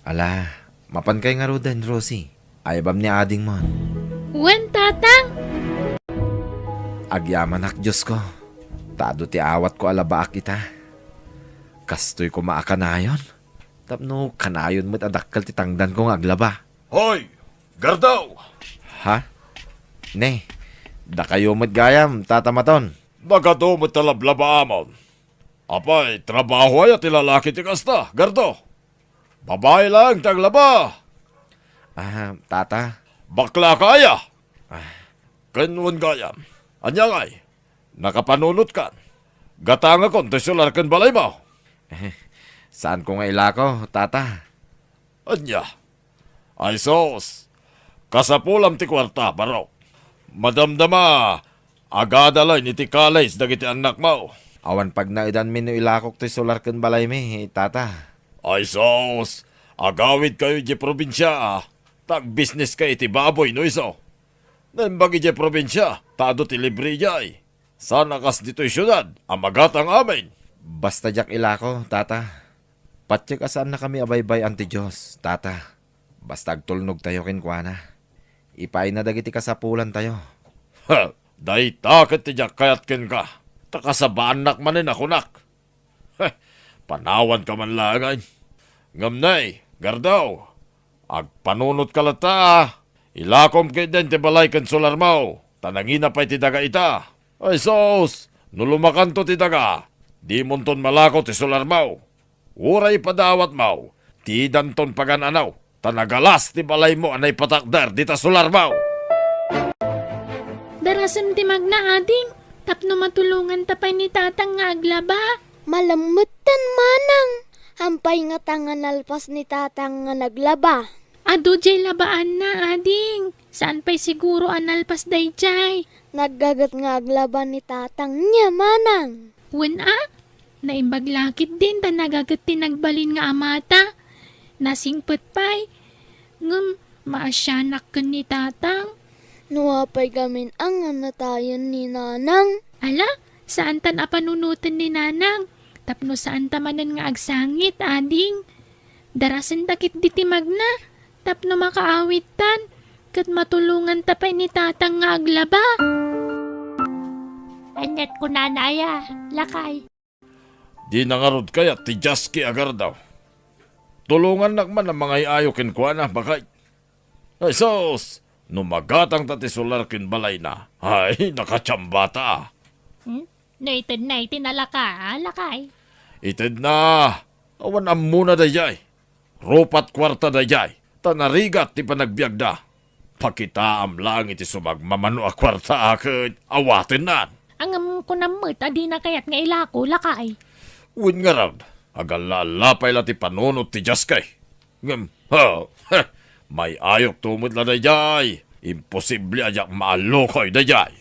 Ala, mapankay ngaruden, Rosie. Aybam ni adingmon. Wen, Tatang. Agyamanak, Diosko, ta adu ti awatko a labaak ita. Kastoy koma a kanayon, tapno kanayon met a dakkel ti tangdanko nga aglaba. Hoy, Gardaw! Ha? Ne, dakayo met gayam, Tata Maton. Nagadu met ta lablabaamon. Apay, trabaho aya ti lalaki ti kasta, Gardaw? Babai laeng ti aglaba. Ah, Tata. Baklaka aya? Ah. Ken wen gayam. Ania ngay? Nakapanunotkan? Gatangakon ti solar ken balaymo? Eh, saanko nga ilako, Tata. Ania? Ay sus! Kasapulam ti kuarta, barok. Madamdama, agada laeng iti college dagiti annakmo. Awan pagnaedanmi no ilakok ti solar ken balaymi, Tata. Ay sus! Agawidkayo idiay probinsia, ta agbisneska iti baboy no isu. Naimbag idiay probinsia, ta adu ti libre idiay. Saan a kas ditoy siudad a magatang amin. Basta diak ilako, Tata. Patiek a saannakami a baybay-an ti Dios, Tata. Basta agtulnogtayo kenkuana. Ipaayna dagiti kasapulantayo. Ha! Dayta ket ti diak kayat kenka, ta kasabaannak manen a kunak. Heh, panawanka man laeng. Ngem nay, Gardaw, agpanunotka latta. Ilakom ketdin ti balay ken solarmo, ta nangina pay ti daga ita. Ay sus, no lumakanto ti daga, dimonton malako ti solarmo. Uray ipadawatmo, didanton pagan-anaw, ta nagalas ti balaymo a naipatakder dita solarmo. Darasem ti magna, ading, tapno matulonganta pay ni Tatang nga aglaba. Malammetten, manang. Hampay ngata nga nalpas ni Tatang nga naglaba? Adu diay labaanna, ading. Saan pay siguro a nalpas daydiay? Naggaget nga aglaba ni Tatang niya, manang. Wen a, naimbag la ketdin ta nagaget ti nagbalin nga amata. Nasingpet pay. Ngem maasianak ken ni Tatang. No apay gamin a nga natayen ni Nanang? Ala, saantan a panunoten ni Nanang, tapno saanta manen nga agsangit, ading. Darasenta ketdi ti magna, tapno makaawidtan, ket matulonganta pay ni Tatang nga aglaba. Ania't kunana aya, lakay? Dina ngarud kayat ti Jaski a Gardaw? Tulongannak man a mangay-ayo kenkuana, baket. Ay sus! No magatangta ti solar ken balayna, ay, nakatiambata. Hmm? No itedna iti nalaka, a, lakay? Itedna! Awan ammona daydiay. Rupat kuarta daydiay, ta narigat ti panagbiagda. Pakitaam laeng iti sumagmamano a kuarta a ket awatennan. Ngem kunam met a dina kayat nga ilako, lakay. Wen ngarud, agalla-alla pay la ti panunot ti Dios kay. Ngem, ha, ha, may-ayokto met la daydiay. Imposible a diak maallukoy daydiay.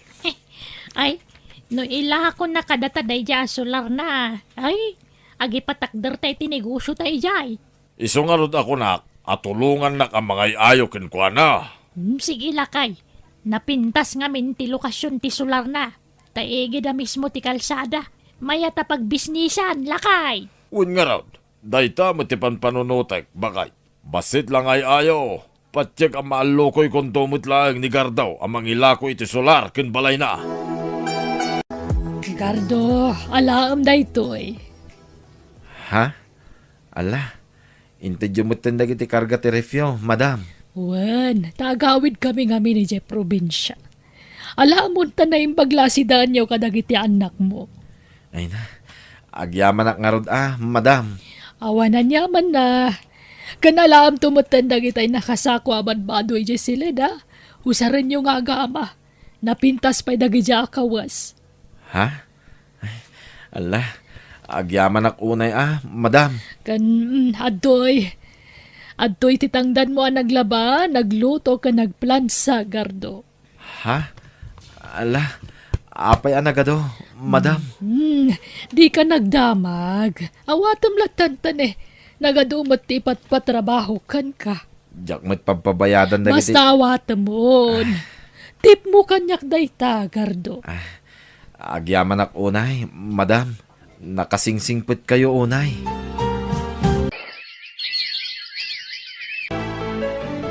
Ay, no ilakona kadata daydiay a solarna, ay, agipatakder tay ti negosio tay idiay. Isu ngarud a kunak a tulongannak a mangay-ayo kenkuana. Hmm, sige, lakay. Napintas ngamin ti lokasyon ti solarna. Ta igida mismo ti kalsada. Mayat a pagbisnisan, lakay. Wen ngarud, dayta met ti panpanunotek, bakay. Bassit la nga ay-ayo. Patiek a maallukoykonto met laeng ni Gardo a mangilako iti solar ken balayna. Gardo, alaem daytoy. Ha? Ala, intedyo metten dagiti karga ti refyo, madam. Wen, ta agawidkami ngamin idiay probinsia. Alaem ta naimbag la a sidaenyo kadagiti annakmo. Ay na, agyamanak ngarud a, madam. Awan aniamanna. Ken alaemto metten dagitay nakasako a badbado idiay siled a. Usarenyo nga agama. Napintas pay dagidiay a kawes. Ha? Ay, ala, agyamanak unay a, madam. Ken, mm, adtoy. Adtoy ti tangdanmo a naglaba, nagluto, ken nagplansa, Gardo. Ha? Ala, apay a nagadu, madam? Hmm, dika nagdamag. Awatem lattan, eh. Nagadu met ti ipatpatrabaho kenka. Diak met pagpabayadan dagiti. Basta awatemon. Ah. Tipmo kaniak dayta, Gardo. Ah, agyamanak unay, madam. Nakasingsingpetkayo unay.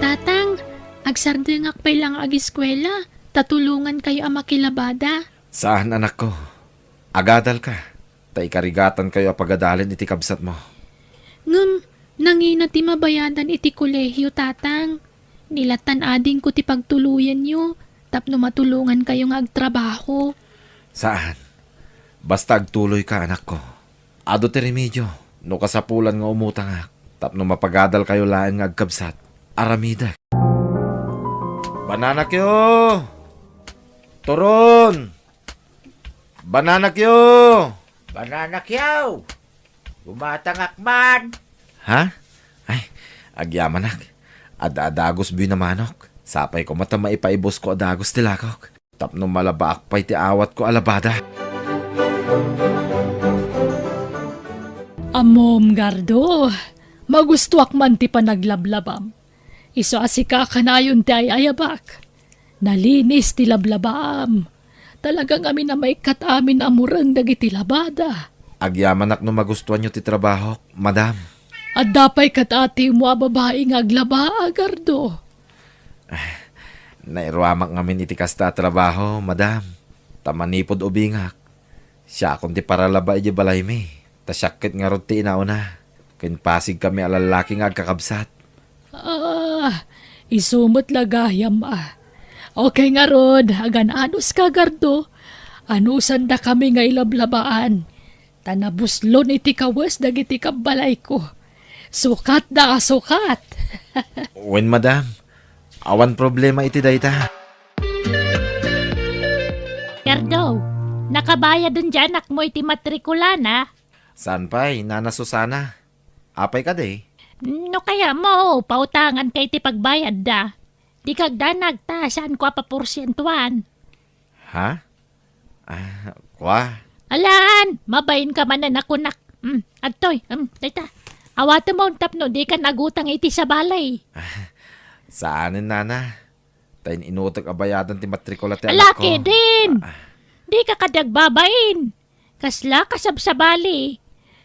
Tatang, agsardengak pay la nga agiskuela, ta tulongankayo a makilabada. Saan, anakko. Agadalka, ta ikarigatankayo a pagadalen iti kabsatmo. Ngem, nangina ti mabayadan iti kolehio, Tatang? Ni lattan adingko ti pagtuloyenyo tapno matulongankayo nga agtrabaho. Saan. Basta agtuloyka, anakko. Adu ti remedio no kasapulan nga umutangak tapno mapagadalkayo laeng nga agkabsat. Aramidek. Bananakyo! Turon! Bananakyo! Bananakyo! Umatangak man! Ha? Ay, agyamanak. Ad-adagos buy na manok. Sapay koma ta maipaibusko a dagos ti lakok. Tapno malabaak pay ti awatko a labada. Ammom, Gardo, magustoak man ti panaglablabam. Isu a sika a kanayon ti ay-ayabak. Nalinis ti lablabaam. Talaga ngamin a maikkat amin a mureng dagiti labada. Agyamanak no magustuanyo ti trabahok, madam. Adda pay ket atimo a babai nga aglaba, Gardo. Nairuamak ngamin iti kasta a trabaho, madam. Ta manipud ubingak, siakon ti paralaba idiay balaymi. Ta siak ket ngarud ti inauna. Ken pasigkami a lallaki nga agkakabsat. Ah, isu met la gayam a. Okay ngarud, agan-anuska, Gardo. Anusandakami nga ilablabaan. Ta nabuslon iti kawes dagiti kabbalayko. Sukatda a sukat. Wen, madam, awan problema iti dayta. Gardo, nakabayaden ti anakmo iti matrikulana? Saan pay, Nana Susana. Apay kadi? No kayatmo, pautanganka iti pagbayadda. Dika agdanag ta saanko a paporsientuan. Ha? Ah, kua? Alan, mabainka manen a kunak. Hmm, adtoy, hmm, dayta. Awatemon tapno dika nagutang iti sabali. Saanen, Nana. Ta in-inutek a bayadan ti matrikula ti anakko. Ala, kedin! Ah. Dika kadi agbabain. Kasla kasabsabali.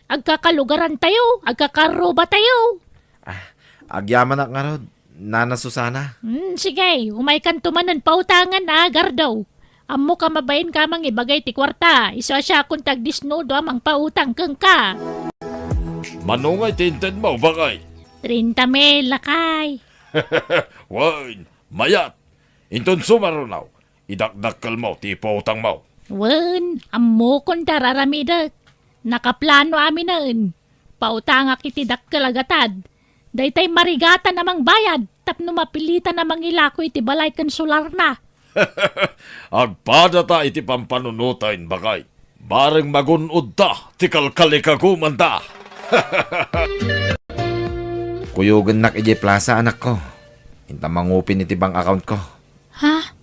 Agkakalugarantayo, agkakarrubatayo. Ah, agyamanak ngarud, Nana Susana. Hmm, sige, umaykanto manen pautangan a, Gardo. Ammok a mabainka a mangibagay ti kuarta, isu a siakon ti agdisnudo a mangpautang kenka. Mano ngay ti intedmo, bakay? Treinta mil, lakay. Wen, mayat. Inton sumaruno, idakdakkelmo ti ipautangmo. Wen, ammokon ti ar-aramidek. Nakaplano aminen. Pautangak iti dakkel a gatad. Daytay marigatan a mangbayad tapno mapilitan a mangilako iti balay ken solarna. Agpadata iti pampanunoten, baket. Bareng magun-odta ti kalkalikagumanda. Kuyogennak idiay plasa, anakko. Inta mangupin iti bank account ko. Ha?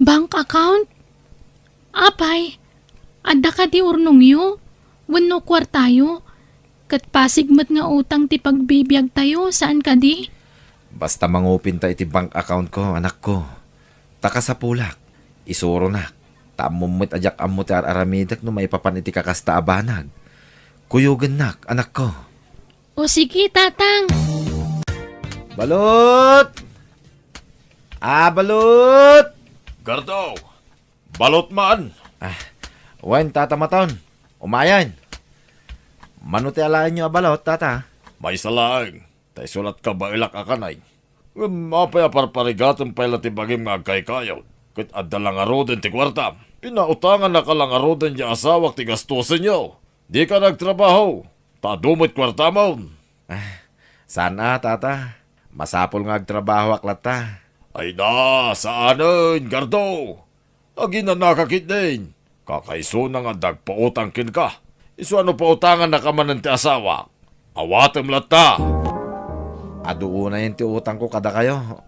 Bank account? Apay, adda kadi urnongyo wenno kuartayo? Ket pasig met nga utang ti pagbibiagtayo, saan kadi? Basta mangupinta iti bank account ko, anakko. Ta kasapulak, isuronak. Ta ammom met a diak ammo ti ar-aramidek no maipapan iti kakasta a banag. Kuyogennak, anakko. O sige, Tatang. Balot! Ah, Balot! Gardo! Balot man! Ah, wen, Tata Maton. Umayen. Mano ti alaenyo a balot, Tata? Maysa laeng. Ta isu la't kabaelak a kanay. Ngem apay a parparigatem pay la ti bagim nga agkaykayod? Ket adda la ngaruden ti kuartam. Pinautangannaka la ngaruden ti asawak ti gastusenyo. Dika nagtrabaho, ta adu met kuartamon. Ah, saan a, Tata. Masapul nga agtrabahoak latta. Ay na, saanen, Gardo. Aginanaka ketdin. Kakaisuna nga adda agpautang kenka. Isu a no pautangannaka manen ti asawak, awatem latta. Adu unayen ti utangko kadakayo,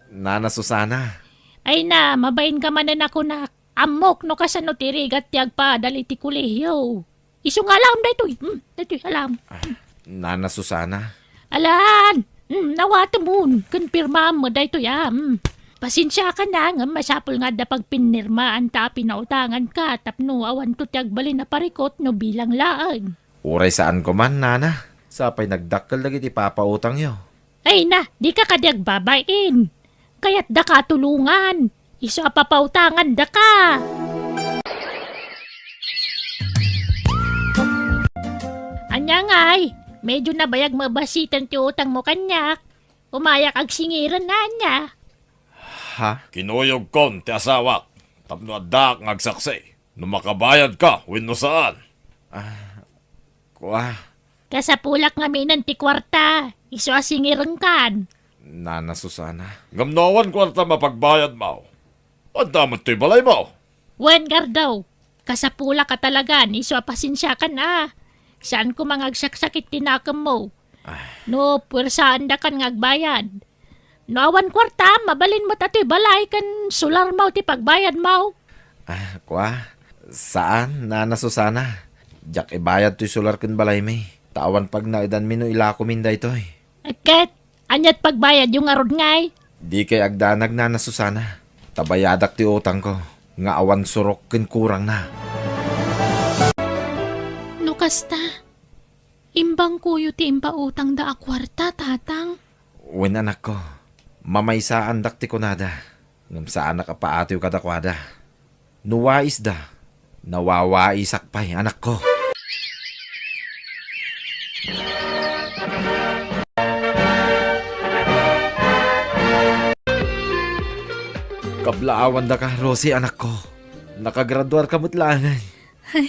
Nana Susana. Ay na, mabainka manen a kunak. Ammok no kasano ti rigat ti agpaadal iti kolehiyo. Isu nga alam daytoy. Hmm, daytoy, alam. Ah, Nana Susana. Alan, hmm, nawatemon, ken pirmam daytoy, ah. Hmm. Pasensiakan na, ngem masapul nga adda pagpinirmaanta a pinautanganka tapno awanto ti agbalin a parikut no bilang laeng. Uray saanko man, Nana. Sapay nagdakkel dagiti papautangyo. Ay na, dika kadi agbabain. Kayatdaka a tulongan. Isu a papautangandaka. Ania ngay, medio nabayag mabasiten ti utangmo kaniak. Umayak agsingiren ania. Ha? Kinuyogkon ti asawak tapno addaak nga agsaksi no makabayadka wenno saan. Ah, kua. Kasapulak ngaminen ti kuarta, isu a singirenkan. Nana Susana. Ngem no awan kuarta mapagbayadmo, adda met toy balaymo. Wen, Gardo, kasapulak a talagan, isu a pasensiakan a. Saan koma nga agsaksakit ti nakemmo. Ah. No puersaandakan nga agbayad. No awan kuarta, mabalin met a toy balay ken solarmo ti pagbayadmo. Ah, kua? Saan, Nana Susana. Diak ibayad toy solar ken balaymi. Ta awan pagnaedanmi no ilakomin daytoy. Ket, ania't pagbayadyo ngarud ngay? Dikay agdanag, Nana Susana. Ta bayadak ti utangko, nga awan surok ken kurangna. No kasta, imbangkoyo ti impautangda a kuarta, Tatang? Wen, anakko. Mamaysaandak ti kunada, ngem saanak a paatiw kadakuada. No waisda, nawawaisak pay, anakko. Kablaawandaka, Rosie, anakko. Nakagraduarka met laengen. Ay,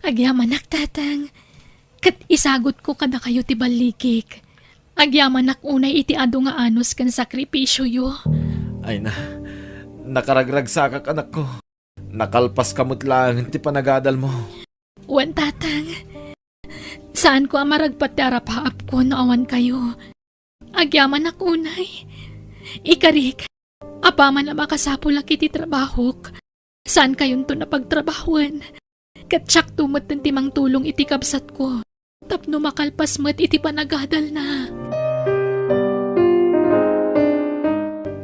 agyamanak, Tatang. Ket isagutko kadakayo ti ballikik. Agyamanak unay iti adu nga anus ken sakripisioyo. Ay na, nakaragragsakak, anakko. Nakalpaska met laengen ti panagadalmo. Wen, Tatang. Saanko a maragpat ti arapaapko no awan kayo. Agyamanak unay. Ikarik, apaman a makasapulak iti trabahok, saankayonto a pagtrabahoen. Ket siakto metten ti mangtulong iti kabsatko tapno makalpas met iti panagadalna.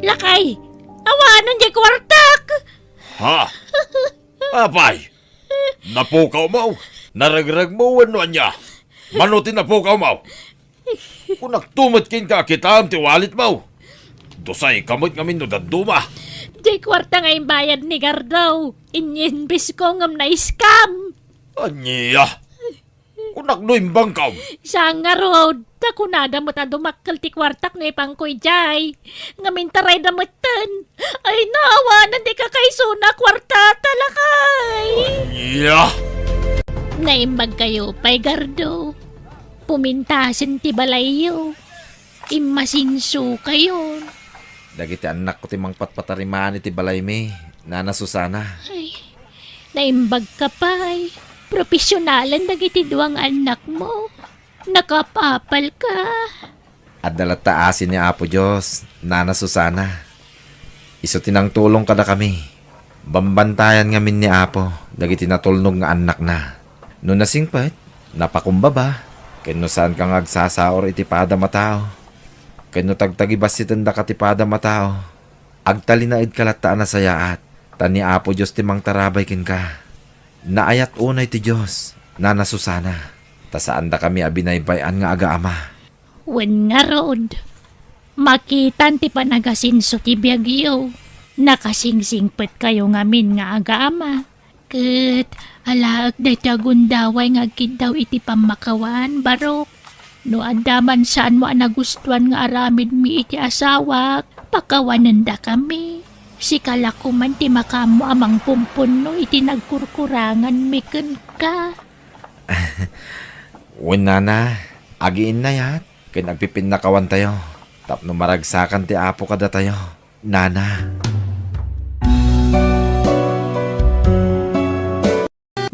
Lakay, awanen diay kuartak! Ha? Apay? Napukawmo? Naregregmo wenno ania? Mano ti napukawmo? Kunakto met kenka a kitaem ti walletmo. Dusayka met ngamin no dadduma. Diay kuarta nga imbayad ni Gardo. Inyinbisko ngem na-scam. Ania? Kunak no imbangkaw. Siya ngarud, ta kunada met a dumakkel ti kuartak no ipanko idiay. Ngamin tarayda metten. Ay, naawanan ti kakaisuna a kuarta, talakay. Ania? Naimbag kayo pay, Gardo. Pumintasen ti balayyo. Immasinsokayon. Dagiti annakko ti mangpatpatarimaan iti balaymi, Nana Susana. Ay, naimbagka pay. Profesionalen dagiti dua nga annakmo. Nakaapapalka. Adda latta asi ni Apo Dios, Nana Susana. Isu ti nangtulong kadakami. Bambantayan ngamin ni Apo dagiti natulnog nga annakna. No nasingpet, napakumbaba, ken no saanka nga agsasaur iti padam a tao, ken no tagtagibassitendaka ti padam a tao, agtalinaedka latta a nasayaat, ta ni Apo Dios ti mangtarabay kenka. Naayat unay ti Dios, Nana Susana, ta saandakami a binaybay-an nga agaama. Wen ngarud, makitan ti panagasinso ti biagyo. Nakasingsingpetkayo ngamin nga agaama. Ket alaek daytoy a gundaway nga agkiddaw iti pammakawan, Barok. No adda man saanmo a nagustuan nga aramidmi iti asawak, pakawanendakami. Sika la koman ti makaammo a mangpumpunno iti nagkurkuranganmi kenka. Wen, Nana, agiinnayat ken agpipinnakawantayo tapno maragsakan ti Apo kadatayo, Nana.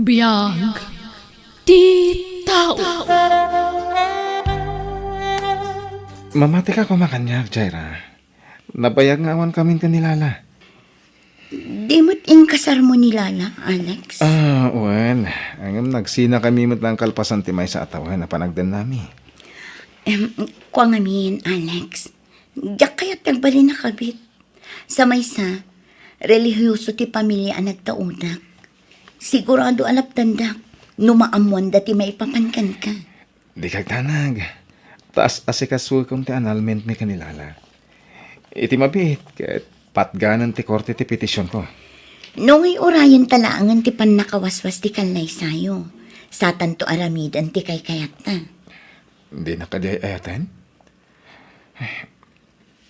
Biag ti tao. Mamatika koma kaniak, Jaira. Nabayag nga awan kamin ken ni Lala. Di met inkasarmo ni Lala, Alex? Ah, wen. Ngem nagsinakami met lang kalpasan ti maysa a tawen a panagdennami. Em, kua ngamin, Alex. Diak kayat agbalin a kabit. Sa maysa, relihiyoso ti pamilia a nagtaudak. Sigurado a lapdandak no maammoanda ti maipapan kenka. Dika agdanag. Ta as-asikasokom ti annulmentmi ken ni Lala. Iti mabiit, ket patganen ti korte ti petisionko. No ngay urayenta laengen ti pannakawaswas ti kallaysayo, satanto aramiden ti kaykayatta. Dinak kadi ay-ayaten?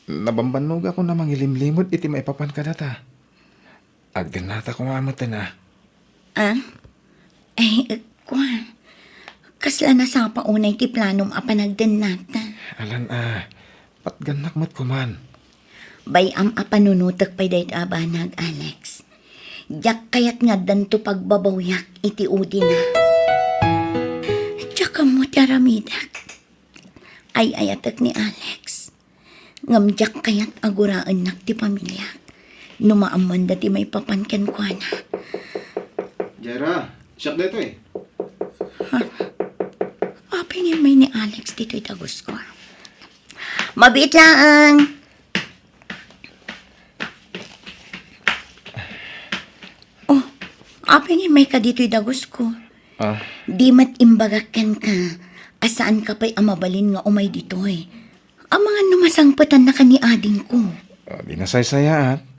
Nabambannogak a mangilimlimed iti maipapan kadata. Agdennata koma metten a. Ah? Ay, kua. Kasla nasapa unay ti planom a panagdennata? Alan a, patgannak met koman. Bay-am a panunotek pay daytoy a banag, Alex. Diak kayat nga addanto pagbabawyak iti udina. Diak ammo ti aramidek. Ay-ayatek ni Alex. Ngem diak kayat a guraennak ti pamiliak no maammoanda ti maipapan kenkuana. Jaira, siak daytoy. Ha? Apay nga immay ni Alex ditoy dagusko? Mabiit laeng. Oh, apay nga immayka ditoy dagusko? Ah. Di met imbagak kenka a saanka pay a mabalin nga umay ditoy. Amangan no masangpetannaka ni adingko. Ah, di nasaysayaat.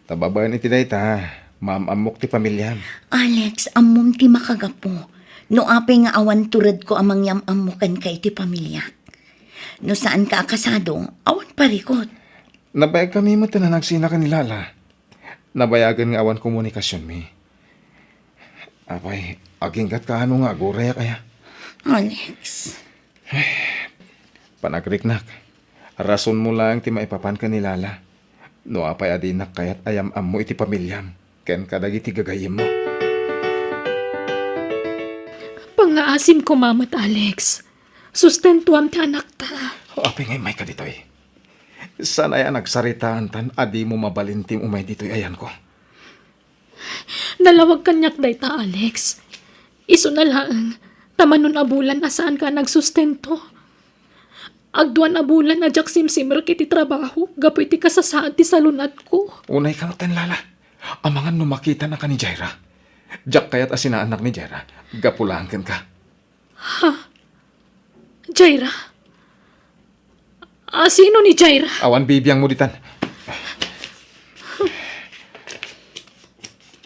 Ta babaen iti dayta, maam-ammok ti pamiliam. Alex, ammom ti makagapu. No apay nga awan turedko a mangyam-ammo kenka iti pamiliak. No saanka a kasado, awan parikut. Nabayagkami met a nagsinaka ni Lala. Nabayagen nga awan komunikasionmi. Apay, aginggatka ano nga agurayak aya? Alex. Panagriknak, rasonmo laeng ti maipapan ken ni Lala. No apay a dinak kayat a yam-ammo iti pamiliam ken kadagiti gagayyemmo. Pangngaasim koma met, Alex. Sustentuam ti anakta. Apay nga immayka ditoy? Saan aya a nagsaritaantan a dimo mabalin ti umay ditoy ayanko? Nalawag kaniak dayta, Alex. Isuna laeng, ta manon a bulan a saanka a nagsustento. Agduan a bulan a diak simsimrek iti trabaho gapu iti kasasaad ti salun-atko. Unayka metten, Lala. Amangan no makitanaka ni Jaira. Diak kayat a sinaannak ni Jaira gapu laeng kenka. Ha? Jaira? A, sino ni Jaira? Awan bibiangmo ditan.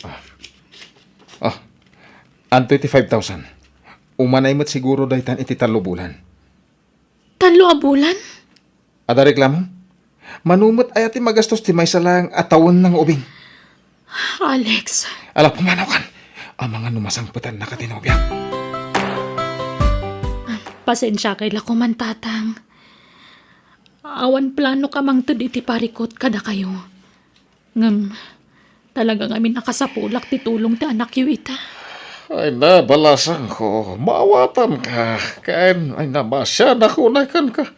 Ah. Ah. Adtoy ti five thousand. Umanay met siguro daytan iti tallo bulan. Tallo a bulan? Adda reklamom? Mano met aya ti magastos ti maysa laeng a tawenna nga ubing? Alex. Ala, pumanaw kan. Amangan no masangpetannaka ti nobiam. Pasensiakay la koman, Tatang. Awan planok a mangted iti parikut kadakayo. Ngem, talaga ngamin a kasapulak ti tulong ti anakyo ita. Ay na, balasangko, maawatanka, ken ay na, masianak unay kenka.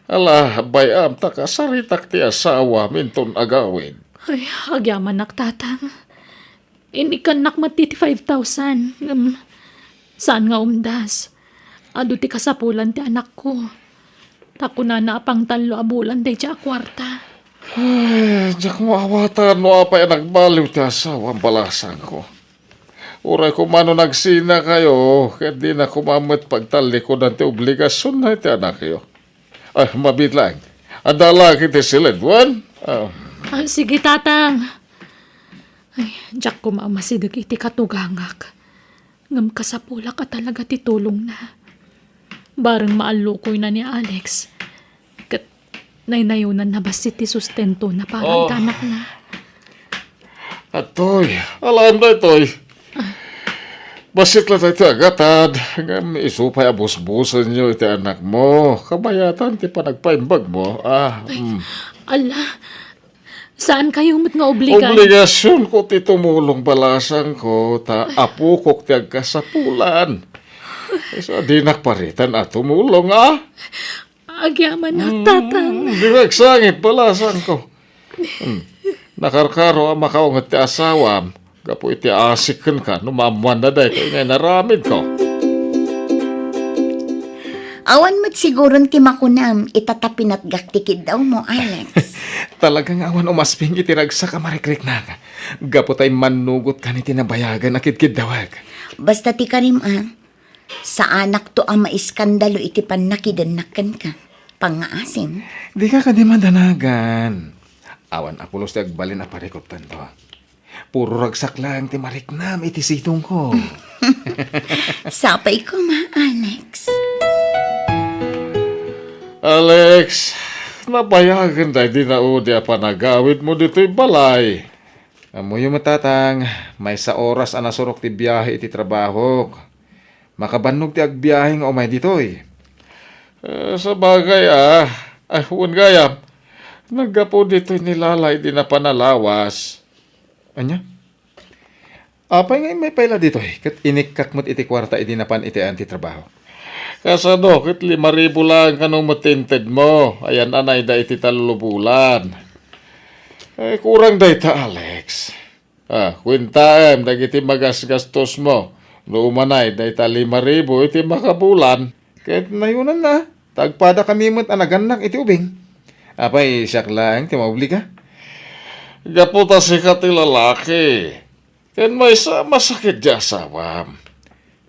Ala, bay-am ta kasaritak ti asawam inton agawid. Ay, agyamanak, Tatang. Inikkannak met ti five thousand, ngem saan nga umdas. Adu ti kasapulan ti anakko. Ta kunana a pangtallo a bulan daydiay a kuarta. Ay, diak maawatan no apay a nagbaliw ti asawam, balasangko. Uray koma no nagsinakayo, ket dina koma met pagtallikudan ti obligasionna iti anakyo. Ah, mabiit laeng. Adda la iti siled, wen? Ah. Ah, sige, Tatang. Ay, diak koma a masideg iti katugangak. Ngem kasapulak a talaga ti tulongna. Bareng maallukoyna ni Alex. Ket naynayonanna bassit ti sustentona para Oh. iti anakna. Atoy, alam daytoy. Bassit la daytoy a gatad, ngem isu pay a busbusenyo iti anakmo, kabayatan ti panagpaimbagmo. Ah, Ay, mm. Ala, saan kayo met nga obligan? Obligasyonko ti tumulong, balasangko, ta apokok ti agkasapulan. Isu a dinak paritan a tumulong, ah? Agyamanak, Tatang. Mm, di agsangit, balasangko. Hmm. Nakarkaro a makaunget ti asawam, gapu iti asik kenka no maammoanna daytoy nga inaramidko. Awan met siguron ti makunam, ita ta pinatgak ti kiddawmo, Alex. Talaga nga awan umasping iti ragsak a marikriknak, gapu ta immannugot kan iti nabayagan a kidkiddawek. Basta ti karim, a, saanakto a maiskandalo iti pannakidennak kenka. Pangngaasim. Dika kadi madanagan. Awan a pulos ti agbalin a parikuttanto. Puro ragsak laeng ti mariknam iti sitongko. Sapay koma, Alex. Alex, nabayagen daydi naudi a panagawidmo ditoy balay. Ammoyo met, Tatang, maysa oras a nasurok ti biahe iti trabahok. Makabannog ti agbiahe nga umay ditoy. Eh, sabagay, ah. Ah, wen gayam, naggapu ditoy ni Lala idi napan a lawas. Ania? Apay nga immay pay la ditoy, ket inikkak met iti kuarta idi napan iti ayan ti trabaho? Kasano ket lima ribu laeng kano met ti intedmo, ayan-anayda iti tallo bulan. Eh, kurang dayta, Alex. Ah, kuentaem dagiti magasgastosmo no umanay dayta lima ribu iti makabulan, ket nayonanna, ta agpadakami met a nagannak iti ubing. Apay, siak laeng ti maobliga? Gapu ta sika ti lalaki, ken maysa a masakit ti asawam.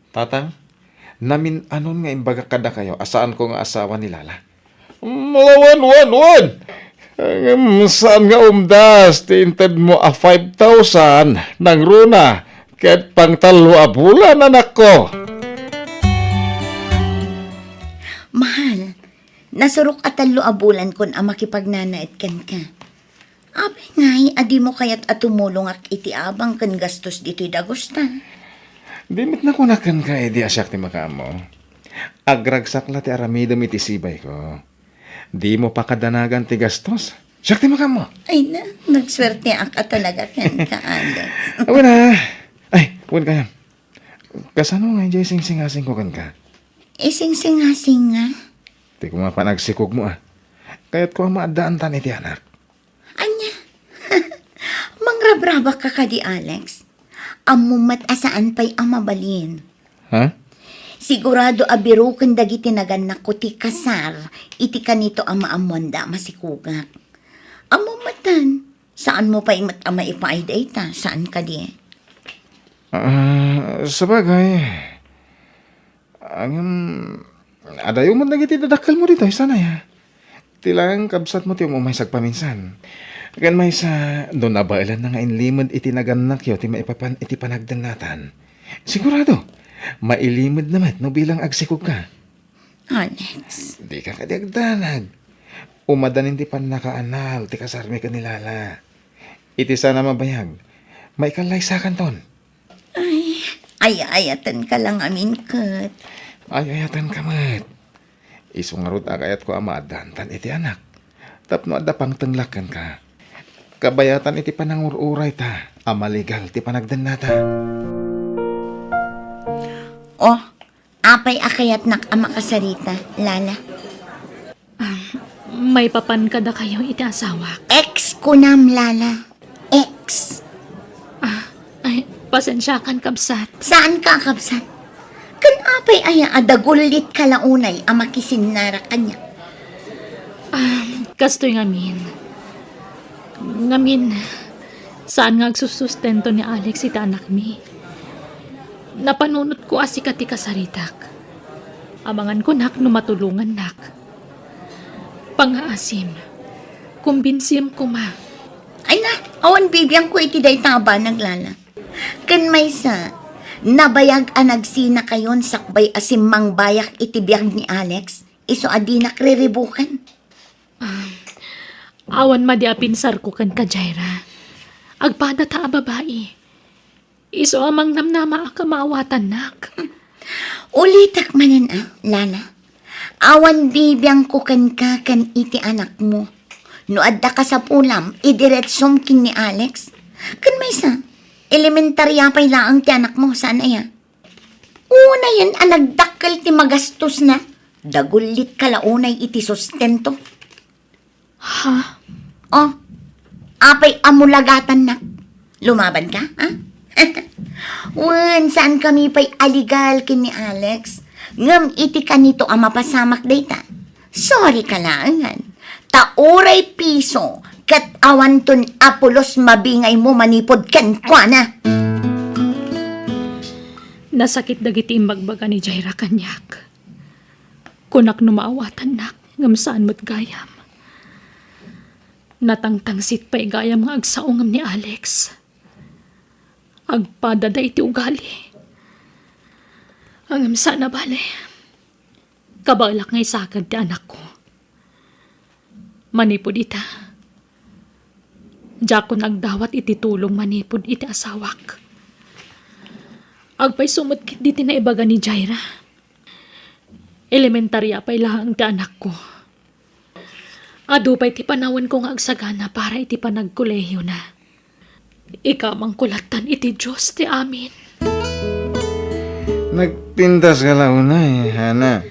Tatang, namin-anon nga imbagak kadakayo a saanko nga asawa ni Lala. Mm, wen, wen, wen! Ngem saan nga umdas ti intedmo a five thousand nangruna ket pangtallo a bulan, anakko. Mahal, nasurok a tallo a bulankon a makipagnanaed kenka. Apay ngay a dimo kayat a tumulongak iti abang ken gastos ditoy dagusta? Di met nakunak kenka idi a siak ti makaammo. Agragsak la ti aramidem iti sibayko. Dimo pakadanagan ti gastos. Siak ti makaammo. Ay na, nagsuerteak a talaga kenka, Alex. Awan na. Ay, wen kayam. Kasano nga idiay singsingasingko kenka? Isingsingasing nga? Ti kumapan agsikogmo, ah. Kayatko a maaddaantan iti anak. Ania? Mangrabrabak ka kadi, Alex? Ammom met a saan pay a mabalin. Ha? Sigurado a biroken dagiti nagannakko ti kasar iti kanito a maammoanda a masikogak. Ammom metten, saanmo pay met a maipaay dayta, saan kadi? Ah, sabagay. Ngem, adayo met dagiti dadakkelmo ditoy, saan aya? Ti laeng kabsatmo ti um-umay sagpaminsan. Ken maysa, no nabaelanna nga inlimed iti nagannakyo ti maipapan iti panagdennatan, sigurado, mailimedna met no bilang agsikogka. Alex. Dika kadi agdanag. Umadanin ti pannakaanal ti kasarmi ken ni Lala. Iti saan a mabayag, maikallaysakanton. Ay, ay-ayatenka la ngamin ket. Ay-ayatenka met. Isu ngarud a kayatko a maaddaantan iti anak. Tapno adda pangtenglak kenka. Kabayatan iti panangur-urayta a maligal ti panagdennata. Oh, apay a kayatnak a makasarita, Lala? Ah, maipapan kadakayo iti asawak. Ex kunam, Lala. Ex. Ah, ay, pasensiakan, kabsat. Saan ka, kabsat? Kan apay aya a dagullit ka la unay a makisinnara kaniak? Ah, kastoy ngamin. Ngamin, saan nga agsusustento ni Alex iti anakmi. Napanunotko a sika ti kasaritak. Amangan kunak no matulongannak. Pangaasim, kumbinsiem koma. Ay na, awan bibiangko iti dayta a banag, Lala. Ken maysa, nabayag a nagsinakayon sakbay a simmangbayak iti biag ni Alex, isu a dinak riribukan. Ah, awan madi a pinsarko kenka, Jaira. Agpadata a babai. Isu a mangnamnamaak a maawatannak. Ulitek manen a, Lala. Awan bibiangko kenka ken iti anakmo. No adda kasapulam, idiretsom ken ni Alex. Ken maysa, elementaria pay laeng ti anakmo, saan aya? Unayen a nagdakkel ti magastosna, dagullit ka la unay iti sustento. Ha? Oh, apay a mulagatannak? Lumaban ka, ha? Wen, saan kami pay a legal ken ni Alex. Ngem iti kanito a mapasamak dayta, sorry ka laengen. Ta uray piso, ket awanton a pulos mabingaymo manipud kenkuana. Nasakit dagiti imbagbaga ni Jaira kaniak. Kunak no maawatannak, ngem saan met gayam. Natangtangsit pay gayam nga agsao ngem ni Alex. Agpadada iti ugali. Ngem saan a bale. Kabaelak nga isaked ti anakko. Manipud ita, diakon agdawat iti tulong manipud iti asawak. Agpayso met ketdi ti naibaga ni Jaira. Elementaria pay laeng ti anakko. Adu pay ti panawenko nga agsagana para iti panagkolehiona. Ikamangko lattan iti Dios ti amin. Nagpintas ka la unay, Hana.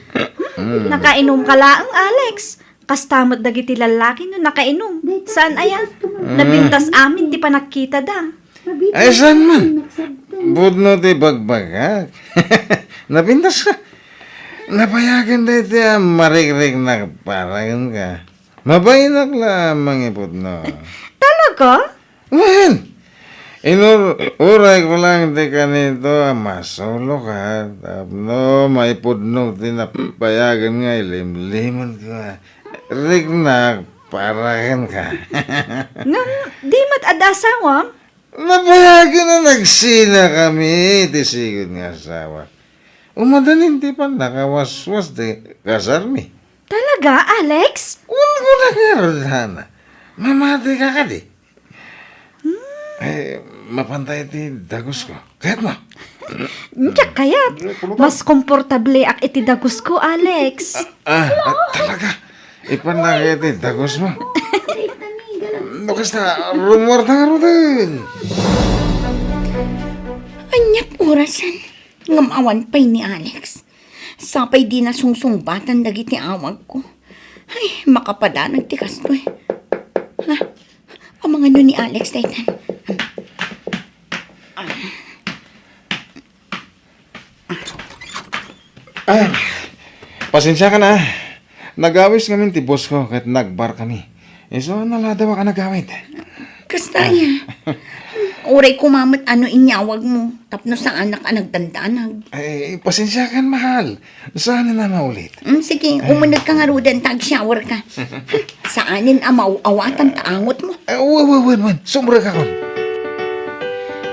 Mm. Nakainom ka laeng, Alex. Kasta met dagiti lallaki no nakainom. Saan aya? Mm. Napintas amin ti panagkitada. Ay, saan man? Pudno ti bagbagak. Napintas ka. Napayagen daytoy a marikriknak para kenka. Mabainak la a mangipudno. Talaga? Wen, inur-, urayko lang ti kanito a masuloka tapno maipudno ti napayagen nga ilimlimenko a riknak para kenka. Ngem, di met adda asawam? Napayagen a nagsinakami ti sigud nga asawa. Umadanin ti pannakawaswas ti kasarmi. Talaga, Alex? Wen, kuna ngarud, Hana. Mamati ka kadi? Hmm. Eh, mapanta iti dagusko. Kayatmo? Diak kayat. Mas komportableak iti dagusko, Alex. Ah, ah, talaga. Ipanna iti dagusmo. No kasta, rumuarta ngaruden. Ania't orasen? Ngem awan pay ni Alex. Sapay dina sungsungbatan dagiti awagko. Ay, makapadanag ti kastoy. Ha? Amangan no ni Alex daytan. Ah, pasensiakan a. Nagawis ngamin ti boss ko ket nagbarkami. Isu, naladawak a nagawid. Kasta aya. Uray koma met no inyawagmo, tapno saanak a nagdandanag. Ay, pasensiakan, mahal. Saan a maulit? Mm, sige, umuneg ka ngaruden ta ag-shower ka. Saanen a maaw-awatan ta angotmo. Eh, wen, wen, wen, wen. Sumrekakon.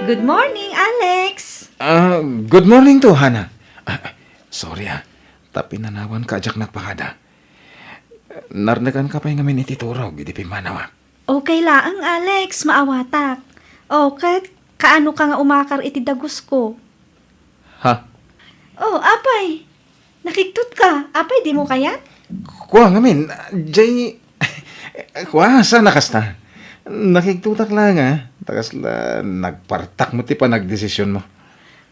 Good morning, Alex. Ah, good morning to, Hana. Ah, sorry, ah. Ta pinanawanka a diak nagpakada. Narnekanka pay ngamin iti turog idi pimmanawak. Okay laeng, Alex, maawatak. O, ket kaanoka nga umakar iti dagusko? Ha? O, apay? Nakigtot ka. Apay, dimo kayat? Kua ngamin, jay, kua, sana kasta. Nakigtotak la nga, ta kasla nagpartak met ti panagdesisionmo.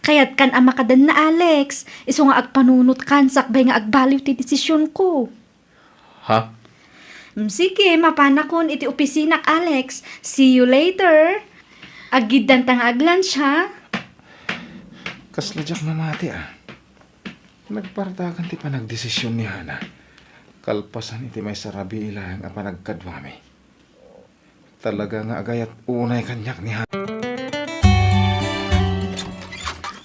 Kayatkan a makadanna, Alex. Isu nga agpanunotkan sakbay nga agbaliw ti desisionko. Ha? Mm, sige, mapanakon iti opisinak, Alex. See you later. Aggiddanta nga aglunch, ha? Kasla diak mamati, a. Nagpartakan ti panagdesision ni Hana kalpasan iti maysa rabii laeng a panagkaduami. Talaga nga agayat unay kaniak ni Hana.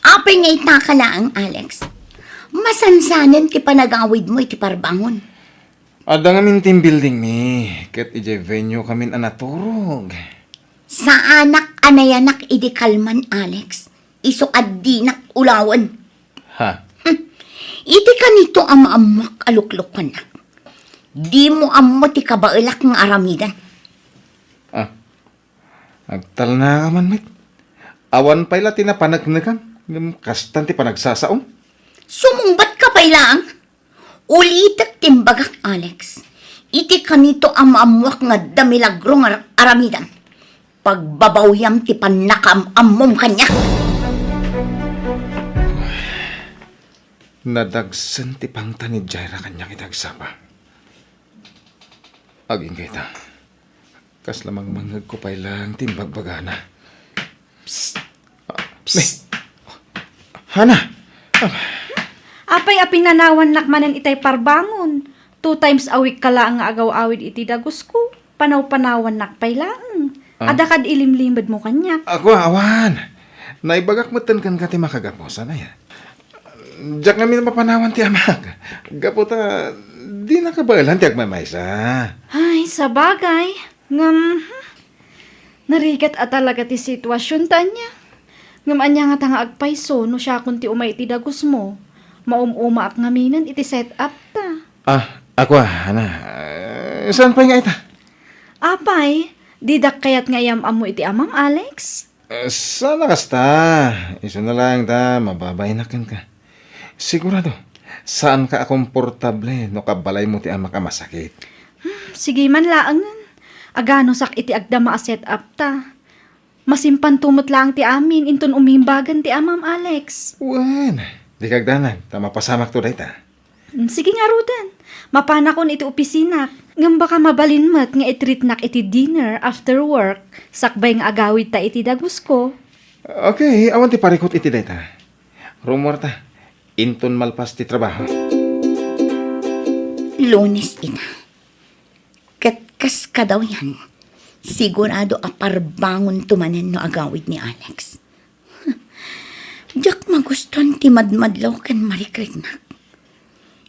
Apay nga itaka laeng, Alex? Masansanen ti panagawidmo iti parbangon. Adda ngamin team building mi, ket idiay venue kamin a naturog. Saanak a nayanak idi kalman, Alex. Isu a dinak ulawen. Ha? Hmm. Iti kanito a maammoak a luklukonnak. Dimo ammo ti kabaelak nga aramidan. Ah, agtalna ka man met. Awan pay la ti napaneknekam, ngem kastan ti panagsasaom. Sumungbat ka pay laeng. Ulitek ti imbagak, Alex. Iti kanito a maammoak nga adda milagro nga ar-, aramidan. Pagbabawiam ti pannakaam-ammom kaniak. Nadagsen ti pangta ni Jaira kaniak iti agsapa. Agingga ita. Kasla mangmangngegko pay laeng ti imbagbagana. Psst! Ah, Psst! Hana! Ah, Apay a pinanawannak manen itay parbangon? Two times a week ka laeng nga agaw-awid iti dagusko. Panaw-panawannak pay laeng. Ah? Adda kad ilimlimedmo kaniak. Ako, awan. Naibagak metten kenka ti makagapu, saan aya? Diak ngamin mapanawan ti amak. Gapu ta, di nakabaelan ti agmaymaysa. Ay, sabagay. Ngem, hmm, narigat a talaga ti situasion ta ania. Ngem ania ngata nga agpayso no siakon ti umay iti dagusmo? Maum-umaak ngaminen iti set-up ta. Ah, ako, Hana. Eh, saan pay nga ita? Apay, didak kayat nga iyam-ammo iti amam, Alex? Eh, saan a kasta. Isuna laeng ta, mababain kenka. Sigurado, saanka a komportable no kabalaymo ti amak a masakit. Hmm, sige man laengen. Aganusak iti agdama a set-up ta. Masimpanto met laeng ti amin inton umimbagan ti amam, Alex. Wen, di kagdanag, ta mapasamakto dayta. Mm, sige ngaruden. Mapanakon iti opisinak. Ngem baka mabalin met nga i-treatnak iti dinner after work, sakbay nga agawidta iti dagusko. Okay, awan ti parikut iti dayta. Rummuarta, inton malpas ti trabaho. Lunes ita. Ket kas kadawyan, sigurado a parbangonto manen no agawid ni Alex. Diak magustuan ti madmadlaw ken marikriknak.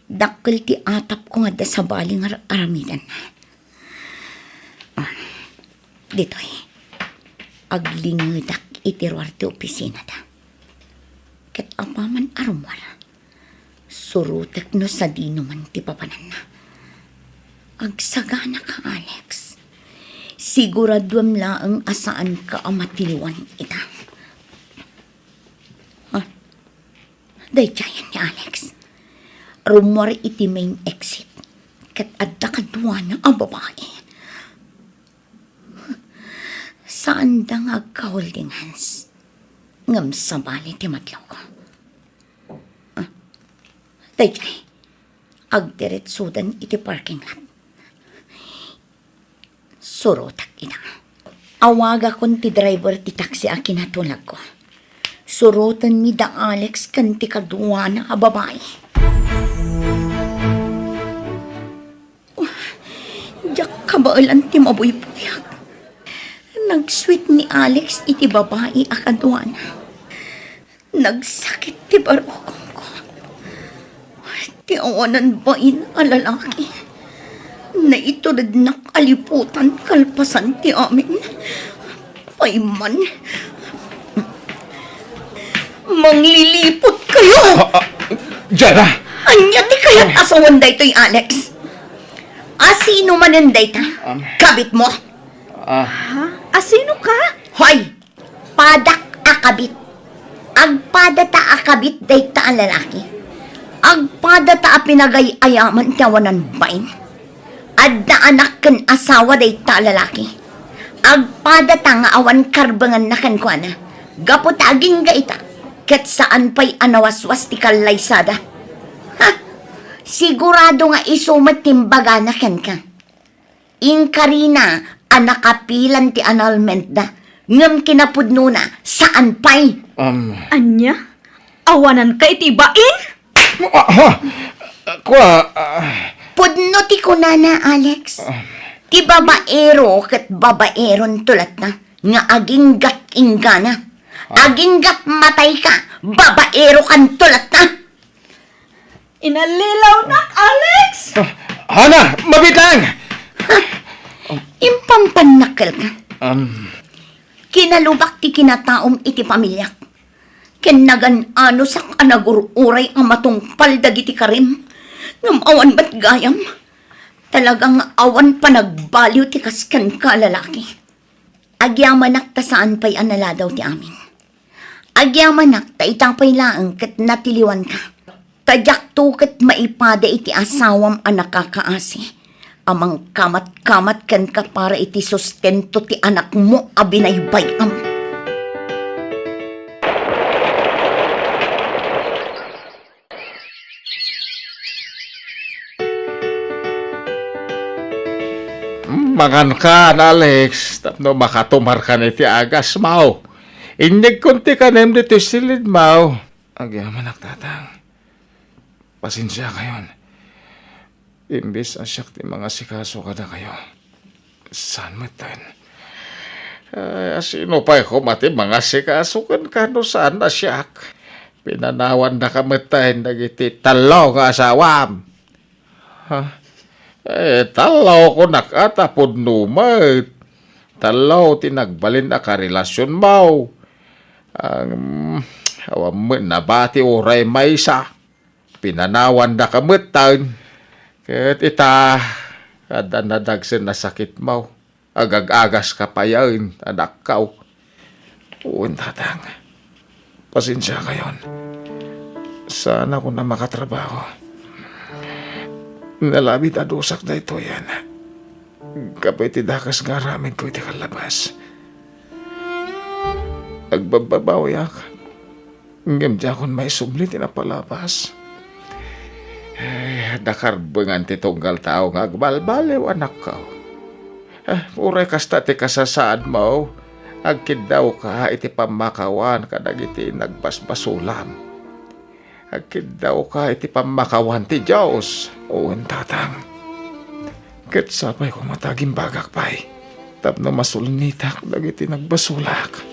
Dakkel ti atapko nga adda sabali nga ar-, aramidenna. Ah, ditoy, aglingedak iti ruar ti opisinada. Ket apaman a rummuar, surotek no sadino man ti papananna. Agsagana ka, Alex. Siguraduem laeng a saanka a matiliwan ita. Ah, daydiayen ni Alex. Rummuar iti main exit. Ket adda kaduana a babai. Saanda nga agka-holding hands. Ngem sabali ti madlawko. Ah, daydiay. Agdiretsodan iti parking lot. Surotek ida. Awagakon ti driver ti taxi a kinatulagko. Surotenmi da Alex ken ti kaduana a babai. Diak kabaelan ti mabuybuyak. Nag-sweet ni Alex iti babai a kaduana. Nagsakit ti barukongko. Ti awanan bain a lalaki. Naiturednak a liputan kalpasan ti amin. Pay man. Mangliliput kayo! Ah, ah, Jara! Ania ti kayat a sawen daytoy, Alex? Asino manen dayta? Um, Kabit mo? Ah. Ha? Asino ka? Hoy! Padak a kabit. Agpadata a kabit dayta a lalaki. A Agpadata a pinagay-ayaman ti awanan bain. Adda anak ken asawa dayta a lalaki. Agpadata nga awan karbenganna kenkuana. Gapu ta agingga ita, ket saan pay a nawaswas ti kallaysada. Ha! Sigurado nga isu met ti imbagana kenka. Inkarina a nakapilan ti annulmentda, ngem kinapudnona, saan pay. Um, Ania? Awananka iti bain? Ah, ha? Kua, ah. Pudno ti kunana, Alex. Ah. Ti babaero ket babaeronto latta nga aginggak inggana. Ah. Aginggak matayka, babaerokanto latta. Inallilawnak, Alex! Ah, Hana, mabitang! Impampannakkelka. Um. Kinalubak ti kinataom iti pamiliak. Ken nagan-anosak a nagur-uray a matungpal dagiti karim, ngem awan met gayam. Talaga nga awan panagbaliw ti kas kenka a lalaki. Agyamanak ta saan pay a naladaw ti amin. Agyamanak ta ita pay laeng ket natiliwanka. Ta diakto ket maipada iti asawam a nakakaasi a mangkamatkamat kenka para iti sustento ti anakmo a binaybay-am. Mangankan, Alex, tapno makatumarkan iti agasmo. Inyegkon ti kanem ditoy silidmo. Agyamanak, Tatang. Pasensiakayon. Imbes a siak ti mangasikaso kadakayo, saan metten? Ay, a sino pay koma ti mangasikaso kenka no saan a siak? Pinanawandaka metten dagiti tallo nga asawam. Ha? Eh, tallo kunak a ta pudno met. Tallo ti nagbalin a karelasionmo. Ang, awan met nabati uray maysa. Pinanawandaka metten. Ket ita, adda nadagsen a sakitmo. Agag-agaska payen, anakko. Wen, Tatang. Pasensiakayon. Saanakon a makatrabaho. Nalabit a dusak daytoyen. Gapu iti dakes nga aramidko iti kallabas. Nagbabbabawiak. Ngem diakon maisubli ti napalabas. Ay, adda karbengan ti tunggal tao nga agbalbaliw, anakko. Ah, uray kasta ti kasasaadmo, agkiddawka iti pammakawan kadagiti nagbasbasolam. Agkiddawka iti pammakawan ti Dios. Wen, Tatang. Ket sapay koma ta agimbagak pay tapno masulnitak dagiti nagbasolak.